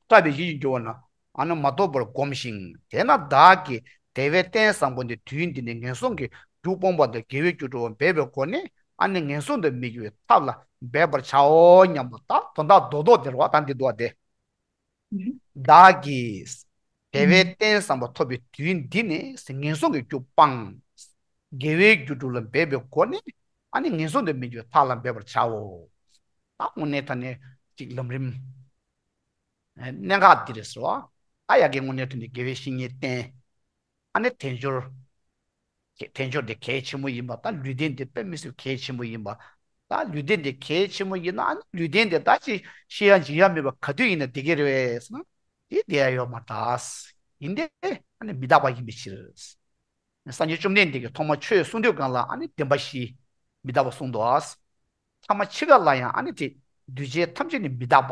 སྐྲག་པའི་ཡིད་ཀྱིས་འགྱུར་བ་ན། ཨ་ནི་མ་རྟོགས་པར་བསྒོམ་ཞིང་། དེས་ན་བདག་གིས་དལ་བའི་རྟེན་བཟང་པོ་འདི་དུས་འདི་ནས་ངན་སོང་གི་རྒྱུ་སྤོང་བ་དང་དགེ་བའི་རྒྱུ་སྒྲུབ་པ་འབད་པའི་སྒོ་ནས་ཨ་ནི་ངན་སོང་དུ་མི་འགྱུར་བའི་ཐབས་ལ་འབད་པར་བྱའོ་སྙམ་པ། ད་དོན་དག་རྡོག་རྡོག་དེ་རེད་བ། ད་འདི་འདུག་བ་དེ། བདག་གིས་དལ་བའི་རྟེན་བཟང་པོ་ཐོབ་པའི་དུས་འདི་ནས་ངན་སོང་གི་རྒྱུ་སྤངས། དགེ་བའི་རྒྱུ་སྒྲུབ་ལ་འབད་པའི་སྒོ་ནས་ཨ་ནི་ངན་སོང་དུ་མི་འགྱུར་བའི་ཐབས་ལ་འབད་པར་བྱའོ། ད་དངོས་གནས་དྲང་གནས་ཅིག་ལམ་རིམ། གནད་འགག་འདི་རེད་ཟེར་བ། ད་ཡ་གི་དངོས་གནས་དྲང་གནས་དགེ་བའི་བཤེས་གཉེན་བསྟེན། ཨ་ནི་དལ་འབྱོར། དལ་འབྱོར་དེ་གལ་ཆེན་པོ་ཡིན་པ། ད་ལུས་རྟེན་དེ་དཔེ་མི་སྲིད་གལ་ཆེན་པོ་ཡིན་པ། ད་ལུས་རྟེན་དེ་གལ་ཆེན་པོ་ཡིན་ན་ཨ་ནི་ལུས་རྟེན་དེ་ད་ཅི་ཤི་ཡ་འཇིག་ཡ་མེད་པ་ག་དུས་ཡིན་ན་བསྡད་ཀྱི་རེད་པས་ཟེར་ན། དེ་བསྡད་ཡ་ཡོད་མ་རེད་ད། ཡིན་ཏེ་ཨ་ནི་མི་རྟག་པ་ཡིན་པའི་ཕྱིར། སངས་རྒྱས་བཅོམ་ལྡན་འདས་ཀྱིས་ཐོག་མར་ཆོས་གསུང་དུས་སྒང་ལ་ཨ་ནི་བདེན་པ་བཞི་མི་རྟག་པ་གསུངས་འདུག་ཨ། ཐ་མ་འཆི་ཁ་ལ་ཡང་ཨ་ནི་དེ་འདུས་བྱས་ཐམས་ཅད་ནི་མི་རྟག་པ།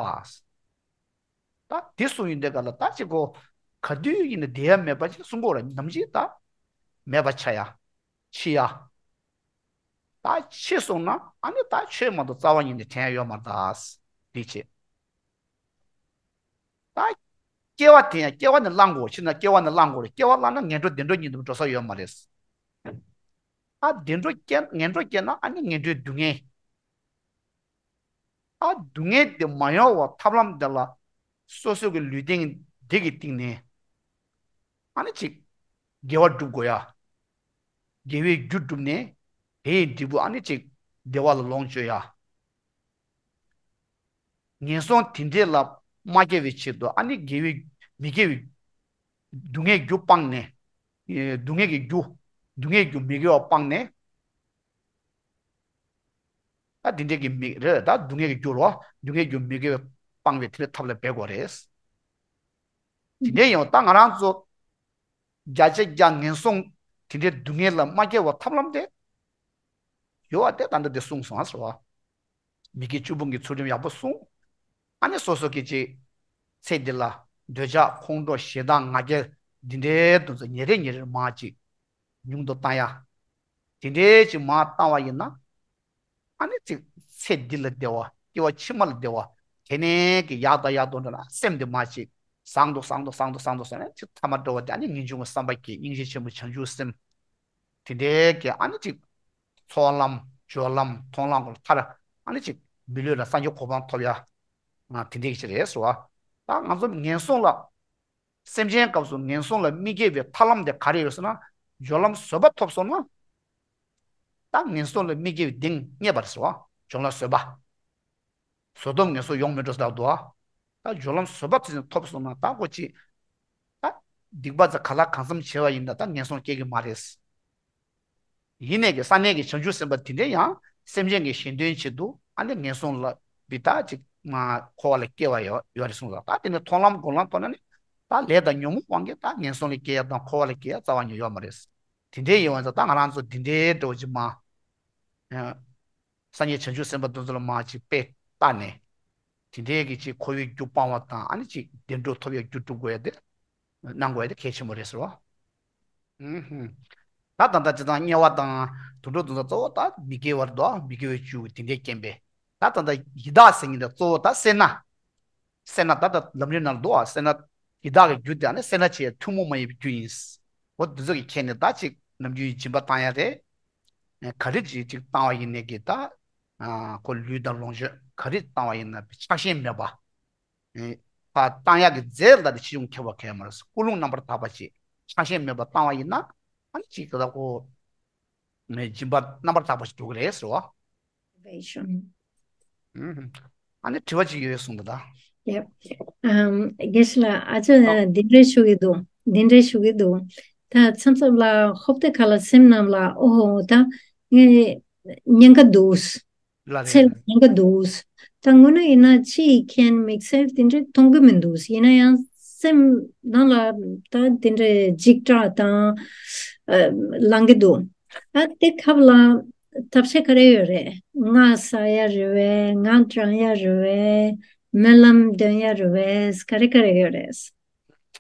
ད་དེ་གསུངས་ཡོང་དུས་སྒང་ལ་ད་ཅིག་གོ། ག་དུས་ཡིན་ན་བསྡད་ཡ་མེད་པ་ཅིག་གསུང་གི་ཡོད་རེད། ནམ་ཞིག་ད་མེད་པ་ཆགས་ཡ། འཆི་ཡ། ད་འཆི་སོང་ན་ཨ་ནི་ད་ཆོས་མ་གཏོགས་རྩ་བ་ཉིད་ནས་དྲན་ཡ་ཡོད་མ་རེད་ད། དེ་བྱས། ད་སྐྱེ་བ་དེ་ཡང་སྐྱེ་བ་ནི་བླང་དགོས། འཆི་ན་སྐྱེ་བ་ནི་བླང་དགོས་རེད། སྐྱེ་བ་བླངས་ན་ངན་འགྲོ་བདེ་འགྲོ་གཉིས་དུ་འགྲོ་ས་ཡོད་མ་རེད། ཨ་བདེ་འགྲོ་སྐྱེ་ངན་འགྲོ་སྐྱེས་ན་ཨ་ནི་ངན་འགྲོའི་སྡུག་བསྔལ། ཨ་སྡུག་བསྔལ་དེ་མ་ཡོང་བ་ཐབས་ལམ་དེ་ལ་སོ་སོ་གི་ལུས་རྟེན་འདི་གི་སྟེང་ནས་ཨ་ནི་ཅིག་དགེ་བ་སྒྲུབ་དགོས་ཡ། དགེ་བའི་རྒྱུ་བསྒྲུབས་ནས་དེའི་འབྲས་བུ་ཨ་ནི་ཅིག་བདེ་བ་ལ་ལོངས་སྤྱོད་ཡ། ངན་སོང་དེ་འདྲས་ལ་མ་སྐྱེ་བའི་ཆེད་དུ་ཨ་ནི་དགེ་བའི་མི་དགེ་བའི་སྡུག་བསྔལ་རྒྱུ་སྤངས་ནས། སྡུག་བསྔལ་གྱི་རྒྱུ། སྡུག་བསྔལ་རྒྱུ་མི་དགེ་བ་སྤངས་ནས། ད་འདི་འདྲའི་གི་མི་རེད། ད་སྡུག་བསྔལ་གྱི་རྒྱུ་རོ། སྡུག་བསྔལ་རྒྱུ་མི་དགེ་བའི་སྤང་བའི་དེ་འདྲའི་ཐབས་ལ་འབད་དགོས་རེད། དེ་འདྲའི་ཡང་ད་ང་རང་ཚོ་བརྒྱ་ཆ་བརྒྱ་ངན་སོང་དེ་འདྲའི་སྡུག་བསྔལ་ལ་མ་སྐྱེ་བ་ཐབས་ལམ་དེ་ཡོད་པ་དེ་ད་ལྟ་དེ་གསུངས་སོང་ཟེར་བ། མི་དགེ་བཅུ་སྤོང་གི་ཚུལ་ཁྲིམས་ཡག་པོ་སྲུང་། ཨ་ནི་སོ་སོ་གི་ཅིག་ཚེ་འདི་ལ་འདོད་ཆགས་ཁོང་ཁྲོ་ཞེ་སྡང་ང་རྒྱལ་འདི་འདྲའི་དོན་ཚོ་ཉིན་རེ་ཉིན་རེར་མར་ཅིག་ཉུང་དུ་བཏང་ཡ། དེ་འདྲའི་ཅིག་མར་བཏང་བ་ཡིན་ན། ཨ་ནི་ཅིག་ཚེ་འདི་ལ་བདེ་བ། སྐྱེ་བ་ཕྱི་མ་ལ་བདེ་བ། དེ་ནས་ཀྱི་ཡག་དང་ཡག་ཏུ་འགྲོ་ན་སེམས་འདི་མར་ཅིག་བཟང་དུ་བཟང་དུ་བཟང་དུ་བཟང་དུ་སོང་ནས་ཅིག་ཐ་མ་འགྲོ་བ་དེ་ཨ་ནི་ངེས་འབྱུང་གི་བསམ་པ་སྐྱེ། སྙིང་རྗེ་ཆེན་པོའི་བྱང་ཆུབ་སེམས། དེ་འདྲའི་གི་ཨ་ནི་ཅིག་ཚོགས་ལམ་སྦྱོར་ལམ་མཐོང་ལམ་ཐར། ཨ་ནི་ཅིག་མི་ལུས་ལ་སངས་རྒྱས་གོ་འཕང་ཐོབ་ཡ། ང་དེ་འདྲའི་གི་ཅིག་རེད་ཟེར་བ། ད་ང་ཚོ་ངན་སོང་ལ། སེམས་ཅན་སྐབས་སུ་ངན་སོང་ལ་མི་སྐྱེ་བའི་ཐར་ལམ་དེ་ག་རེ་ཡོད་ཟེར་ན། སྦྱོར་ལམ་བཟོད་པ་ཐོབ་སོང་ན། ད་ངན་སོང་ལ་མི་སྐྱེ་བའི་གདེང་རྙེད་པ་རེད་ཟེར་བ། སྦྱོར་ལམ་བཟོད་པ། བཟོད་སྡོམ་ངན་སོང་ཡོང་མི་འགྲོ་ཟེར་འདུག་བ། ད་སྦྱོར་ལམ་བཟོད་པ་ཐོབ་སོང་ན་ད་ཁོ་ཅིག་ད་སྡིག་པ་ཚ་ག་ལ་གང་འཚམ་བྱས་པ་ཡིན་ན་ད་ངན་སོང་སྐྱེ་གི་མ་རེད། ཡིན་ནས་ཀྱི་ས་གནས་ཀྱི་བྱང་ཆུབ་སེམས་དཔའ་དེ་འདྲས་ཡང་སེམས་ཅན་གྱི་གཞན་དོན་ཆེད་དུ་ཨ་ནི་ངན་སོང་ལ་བི་ད་ཅིག་མ་འཁོར་བ་ལ་སྐྱེ་བ་ཡོད་ཡོད་རེད་གསུངས་སོ། ད་དེ་ནས་མཐོང་ལམ་སྒོམ་ལམ་ཐོག་ནས་ནི་ད་ལས་དང་ཉོན་མོངས་དབང་གིས་ད་ངན་སོང་ལ་སྐྱེ་ཡ་དང་འཁོར་བ་ལ་སྐྱེ་ཡ་རྩ་བ་ཉིད་ཡོད་མ་རེད། དེ་འདྲས་ཡིན་བ་ད་ད་ང་རང་ཚོ་དེ་འདྲས་འགྲོ་ཅིག་མ་སངས་རྒྱས་བྱང་ཆུབ་སེམས་དཔའ་དེ་ཚོ་ལ་མ་ཅིག་དཔེ་བལྟས་ནས། དེ་འདྲའི་གི་ཅིག་འཁོར་བའི་རྒྱུ་སྤང་བ་དང་ཨ་ནི་ཅིག་བདེ་འགྲོ་ཐོབ་ཡ་རྒྱུ་སྒྲུབ་དགོས་ཡ་དེ། གནང་དགོས་ཡ་དེ་གལ་ཆེན་པོ་རེད་ཟེར་བ། ཨུམ་ཧུམ། ད་ད་ལྟ་ཅི་དང་དམྱལ་བ་དང་དུད་འགྲོ་དེ་ཚོ་གཙོ་བོ་ད་མི་དགེ་བ་རེད་དོ། མི་དགེ་བའི་རྒྱུ་དེ་འདྲའི་རྐྱེན་པས། ད་ད་ལྟ་ཡི་དྭགས་ཟེར་མཁན་དེ་གཙོ་བོ་ད་སེར་སྣ། སེར་སྣ་ད་ལྟ་ལམ་རིམ་ནང་འདུག་ཨ། སེར་སྣ། ཡི་དྭགས་ཀྱི་རྒྱུ་དེ་ཨ་ནི་སེར་སྣ་ཆེ་ཡ་ཐུན་མོང་མ་ཡིན་པའི་རྒྱུ་ཡིན། འོ་འདི་ཚོ་གི་ཁྱེད་ནི་ད་ཅིག་ནམ་རྒྱུན་སྦྱིན་པ་བཏང་ཡ་རེད། ག་རེ་ཅིག་ཅིག་བཏང་བ་ཡིན་ནས་ཀྱི་ད། ཁོ་ལུས་དང་ལོངས་སྤྱོད་ག་རེ་བཏང་བ་ཡིན་ན་ཆགས་ཞེན་མེད་པ། ཕ་བཏང་ཡག་གི་རྫས་ལ་དེ་ཕྱི་ཡོང་ཁྱབ་པ་གལ་མ་རེད། ཀུན་སློང་རྣམ་པར་དག་པ་ཅིག་ཆགས་ཞེན་མེད་པ་བཏང་བ་ཡིན་ན་ཨ་ནི་ཅིག་ད་ཁོ། སྦྱིན་པ་རྣམ་པར་དག་པ་ཞིག་འགྲོ་གི་རེད་ཟེར་བ། Salvation. ཨ་ནི་དྲི་བ་ཅིག་ཡོད་གསུངས་འདུག་ད། Yep. ཨམ། དགེ་བཤེས་ལགས་ཨ་ཅག་འདི་འདྲའི་ཞུ་གི་འདུག་འདི་འདྲའི་ཞུ་གི་འདུག་ད་མཚམས་མཚམས་ལ་ཧོབ་སྟེ་ཁ་ལ་སེམས་ནང་ལ་ཨོ་ཧོ་ད་ངས་ཉེན་ཁ་འདུག་ལ་རེད། ཚེ་ལ་ཉེན་ཁ་འདུག་ད་དངོས་གནས་ཡིན་ན་ཕྱི་ཡི་རྐྱེན་དམིགས་བསལ་དེ་འདྲའི་མཐོང་གི་མི་འདུག་ཡིན་ན་ཡང་སེམས་ནང་ལ་ད་དེ་འདྲའི་འཇིགས་སྐྲག་དང་ཨ་ལངས་ཀྱི་འདུག་ཨ་དེ་སྐབས་ལ་ཐབས་ཤེས་ག་རེ་ཡོད་རེད། ང་ཟ་ཡ་རེད་བས། ང་འགྲང་ཡ་རེད་བས། སྨོན་ལམ་འདོན་ཡ་རེད་བས། ག་རེ་ག་རེ་ཡོད་རེད།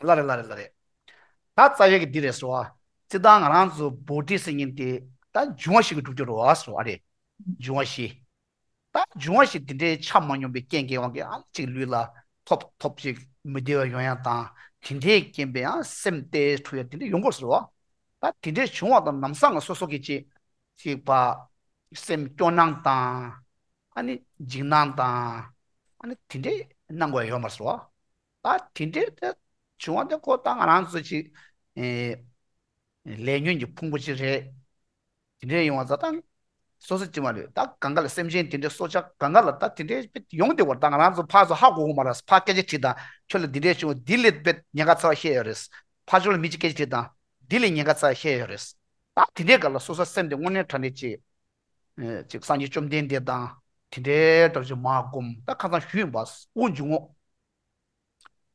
ལ་རེད་ལ་རེད་ལ་རེད། ད་རྩ་བའི་གི་འདི་རེད་ཟེར་བ། སྤྱིར་བཏང་ང་རང་ཚོ་བོ་ཊི་ཟེར་མཁན་དེ་ད་འབྱུང་བ་བཞི་གི་གྲུབ་ཀྱི་རེད་བ་ཟེར་བ་རེད། འབྱུང་བ་བཞི། ད་འབྱུང་བ་བཞི་དེ་འདྲའི་ཆ་མ་སྙོམས་པའི་རྐྱེན་གྱི་དབང་གིས་ཨ་ཅིག་ལུས་ལ་ཐོབ་ཐོབ་ཅིག་མི་བདེ་བ་ཡོང་ཡ་དང་དེ་འདྲའི་རྐྱེན་པས་ཡང་སེམས་ཏེ་འཁྲུག་ཡ་དེ་འདྲ་ཡོང་གི་རེད་ཟེར་བ། ད་དེ་འདྲའི་བྱུང་བ་དང་ལམ་སང་སོ་སོ་གི་ཅིག་ཅིག་པ་སེམས་སྐྱོ་སྣང་དང་ཨ་ནི་འཇིགས་སྣང་དང་ཨ་ནི་དེ་འདྲའི་སྣང་དགོས་ཡ་ཡོད་མ་རེད་ཟེར་བ། ད་དེ་འདྲའི་དེ་བྱུང་བ་དེ་ཁོ་ད་ང་རང་ཚོ་ཅིག་ཨེ་ལས་ཉོན་གྱི་ཕུང་པོ་ཅིག་རེད། དེ་འདྲའི་ཡོང་བ་ད་ད་སོ་སོ་ཅིག་མ་རེད། ད་གང་ག་ལ་སེམས་ཅན་དེ་འདྲའི་སྲོག་ཆགས་གང་ག་ལ་ད་དེ་འདྲའི་དཔེ་ཡོང་བདེ་བར་ད་ང་རང་ཚོ་ཕར་ཚུར་ཧ་གོ་གི་མ་རེད། ཕར་སྐད་ཆ་དྲིས་དང་ཁྱོད་ལ་འདི་འདྲའི་བྱུང་བ་འདི་ལས་དཔེ་ཉེན་ཁ་ཚ་བ་ཤེས་ཡོད་རེད། ཕར་ཕྱོགས་ལ་མི་གཅིག་སྐད་ཆ་དྲིས་དང་འདི་ལས་ཉེན་ཁ་ཚ་བ་ཤེས་ཡོད་རེད། ད་དེ་འདྲའི་སྐབས་ལ་སོ་སོ་སེམས་དེ་དངོས་གནས་དྲང་གནས་ཅིག་ཅིག་སངས་རྒྱས་བཅོམ་ལྡན་འདས་དང་དེ་འདྲའི་འདྲ་ཅིག་མ་སྒོམ་ད་ཁ་སང་ཞུས་ཡིན་པ་དབུགས་འབྱུང་ངོ་།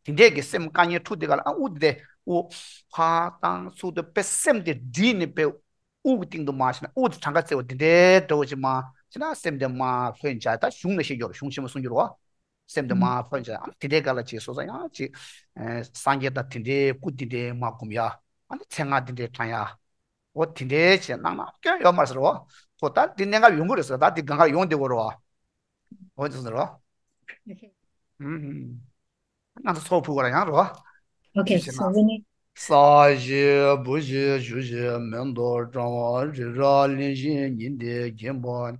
དེ་འདྲས་ཀྱི་སེམས་དཀའ་ངལ་འཁྲུག་དེ་ག་ལ་ཨ་དབུགས་དེ་དབུགས་ཕར་བཏང་ཚུར་དུ་དཔེ་སེམས་དེ་སྒྲིལ་ནས་དཔེ་དབུགས་ཀྱི་སྟེང་དུ་མ་ཞིག་ན་དབུགས་དེ་གྲངས་ཀ་བཙལ་བ་དེ་འདྲའི་འདྲ་བོ་ཅིག་མ་ཞིག་ན་སེམས་དེ་མ་ལྷོད་འཇགས། ད་གཞུང་ནས་བཤད་རྒྱུར་གཞུང་ཆེན་མོ་གསུང་རྒྱུར་བ། སེམས་དེ་མ་ལྷོད་འཇགས། ཨ་ནི་དེ་འདྲའི་ག་ལ་ཅིག་སོ་སོ་ཡང་ཅིག་སངས་རྒྱས་དང་དེ་འདྲའི་སྐུ་དེ་འདྲའི་མ་སྒོམ་ཡ། ཨ་ནི་མཚན་སྔགས་དེ་འདྲའི་བགྲང་ཡ། འོ་དེ་འདྲའི་བྱས་གནང་ན་སྐྱོན་ཡོད་མ་རེད་ཟེར་བ། ཁོ་ད་འདི་གནད་འགག་ཡོང་གི་རེད་ཟེར། ད་འདི་གང་ག་ཡོང་བདེ་བོ་རེད་བ། འོ་ཅི་ཟེར་རོ། Okay. ཧུམ་ཧུམ། ང་ཚོ་ཚོགས་ཕུལ་བ་ལ་ཡང་རོ། Okay, ཞུ་ཞུ་so ན། When it ས་གཞི་བུ་གཞི་གཞུ་གཞི་མེ་ཏོག་བཀྲ་བ་རི་རབ་གླིང་བཞི་ཉི་ཟླའི་རྒྱན་པ།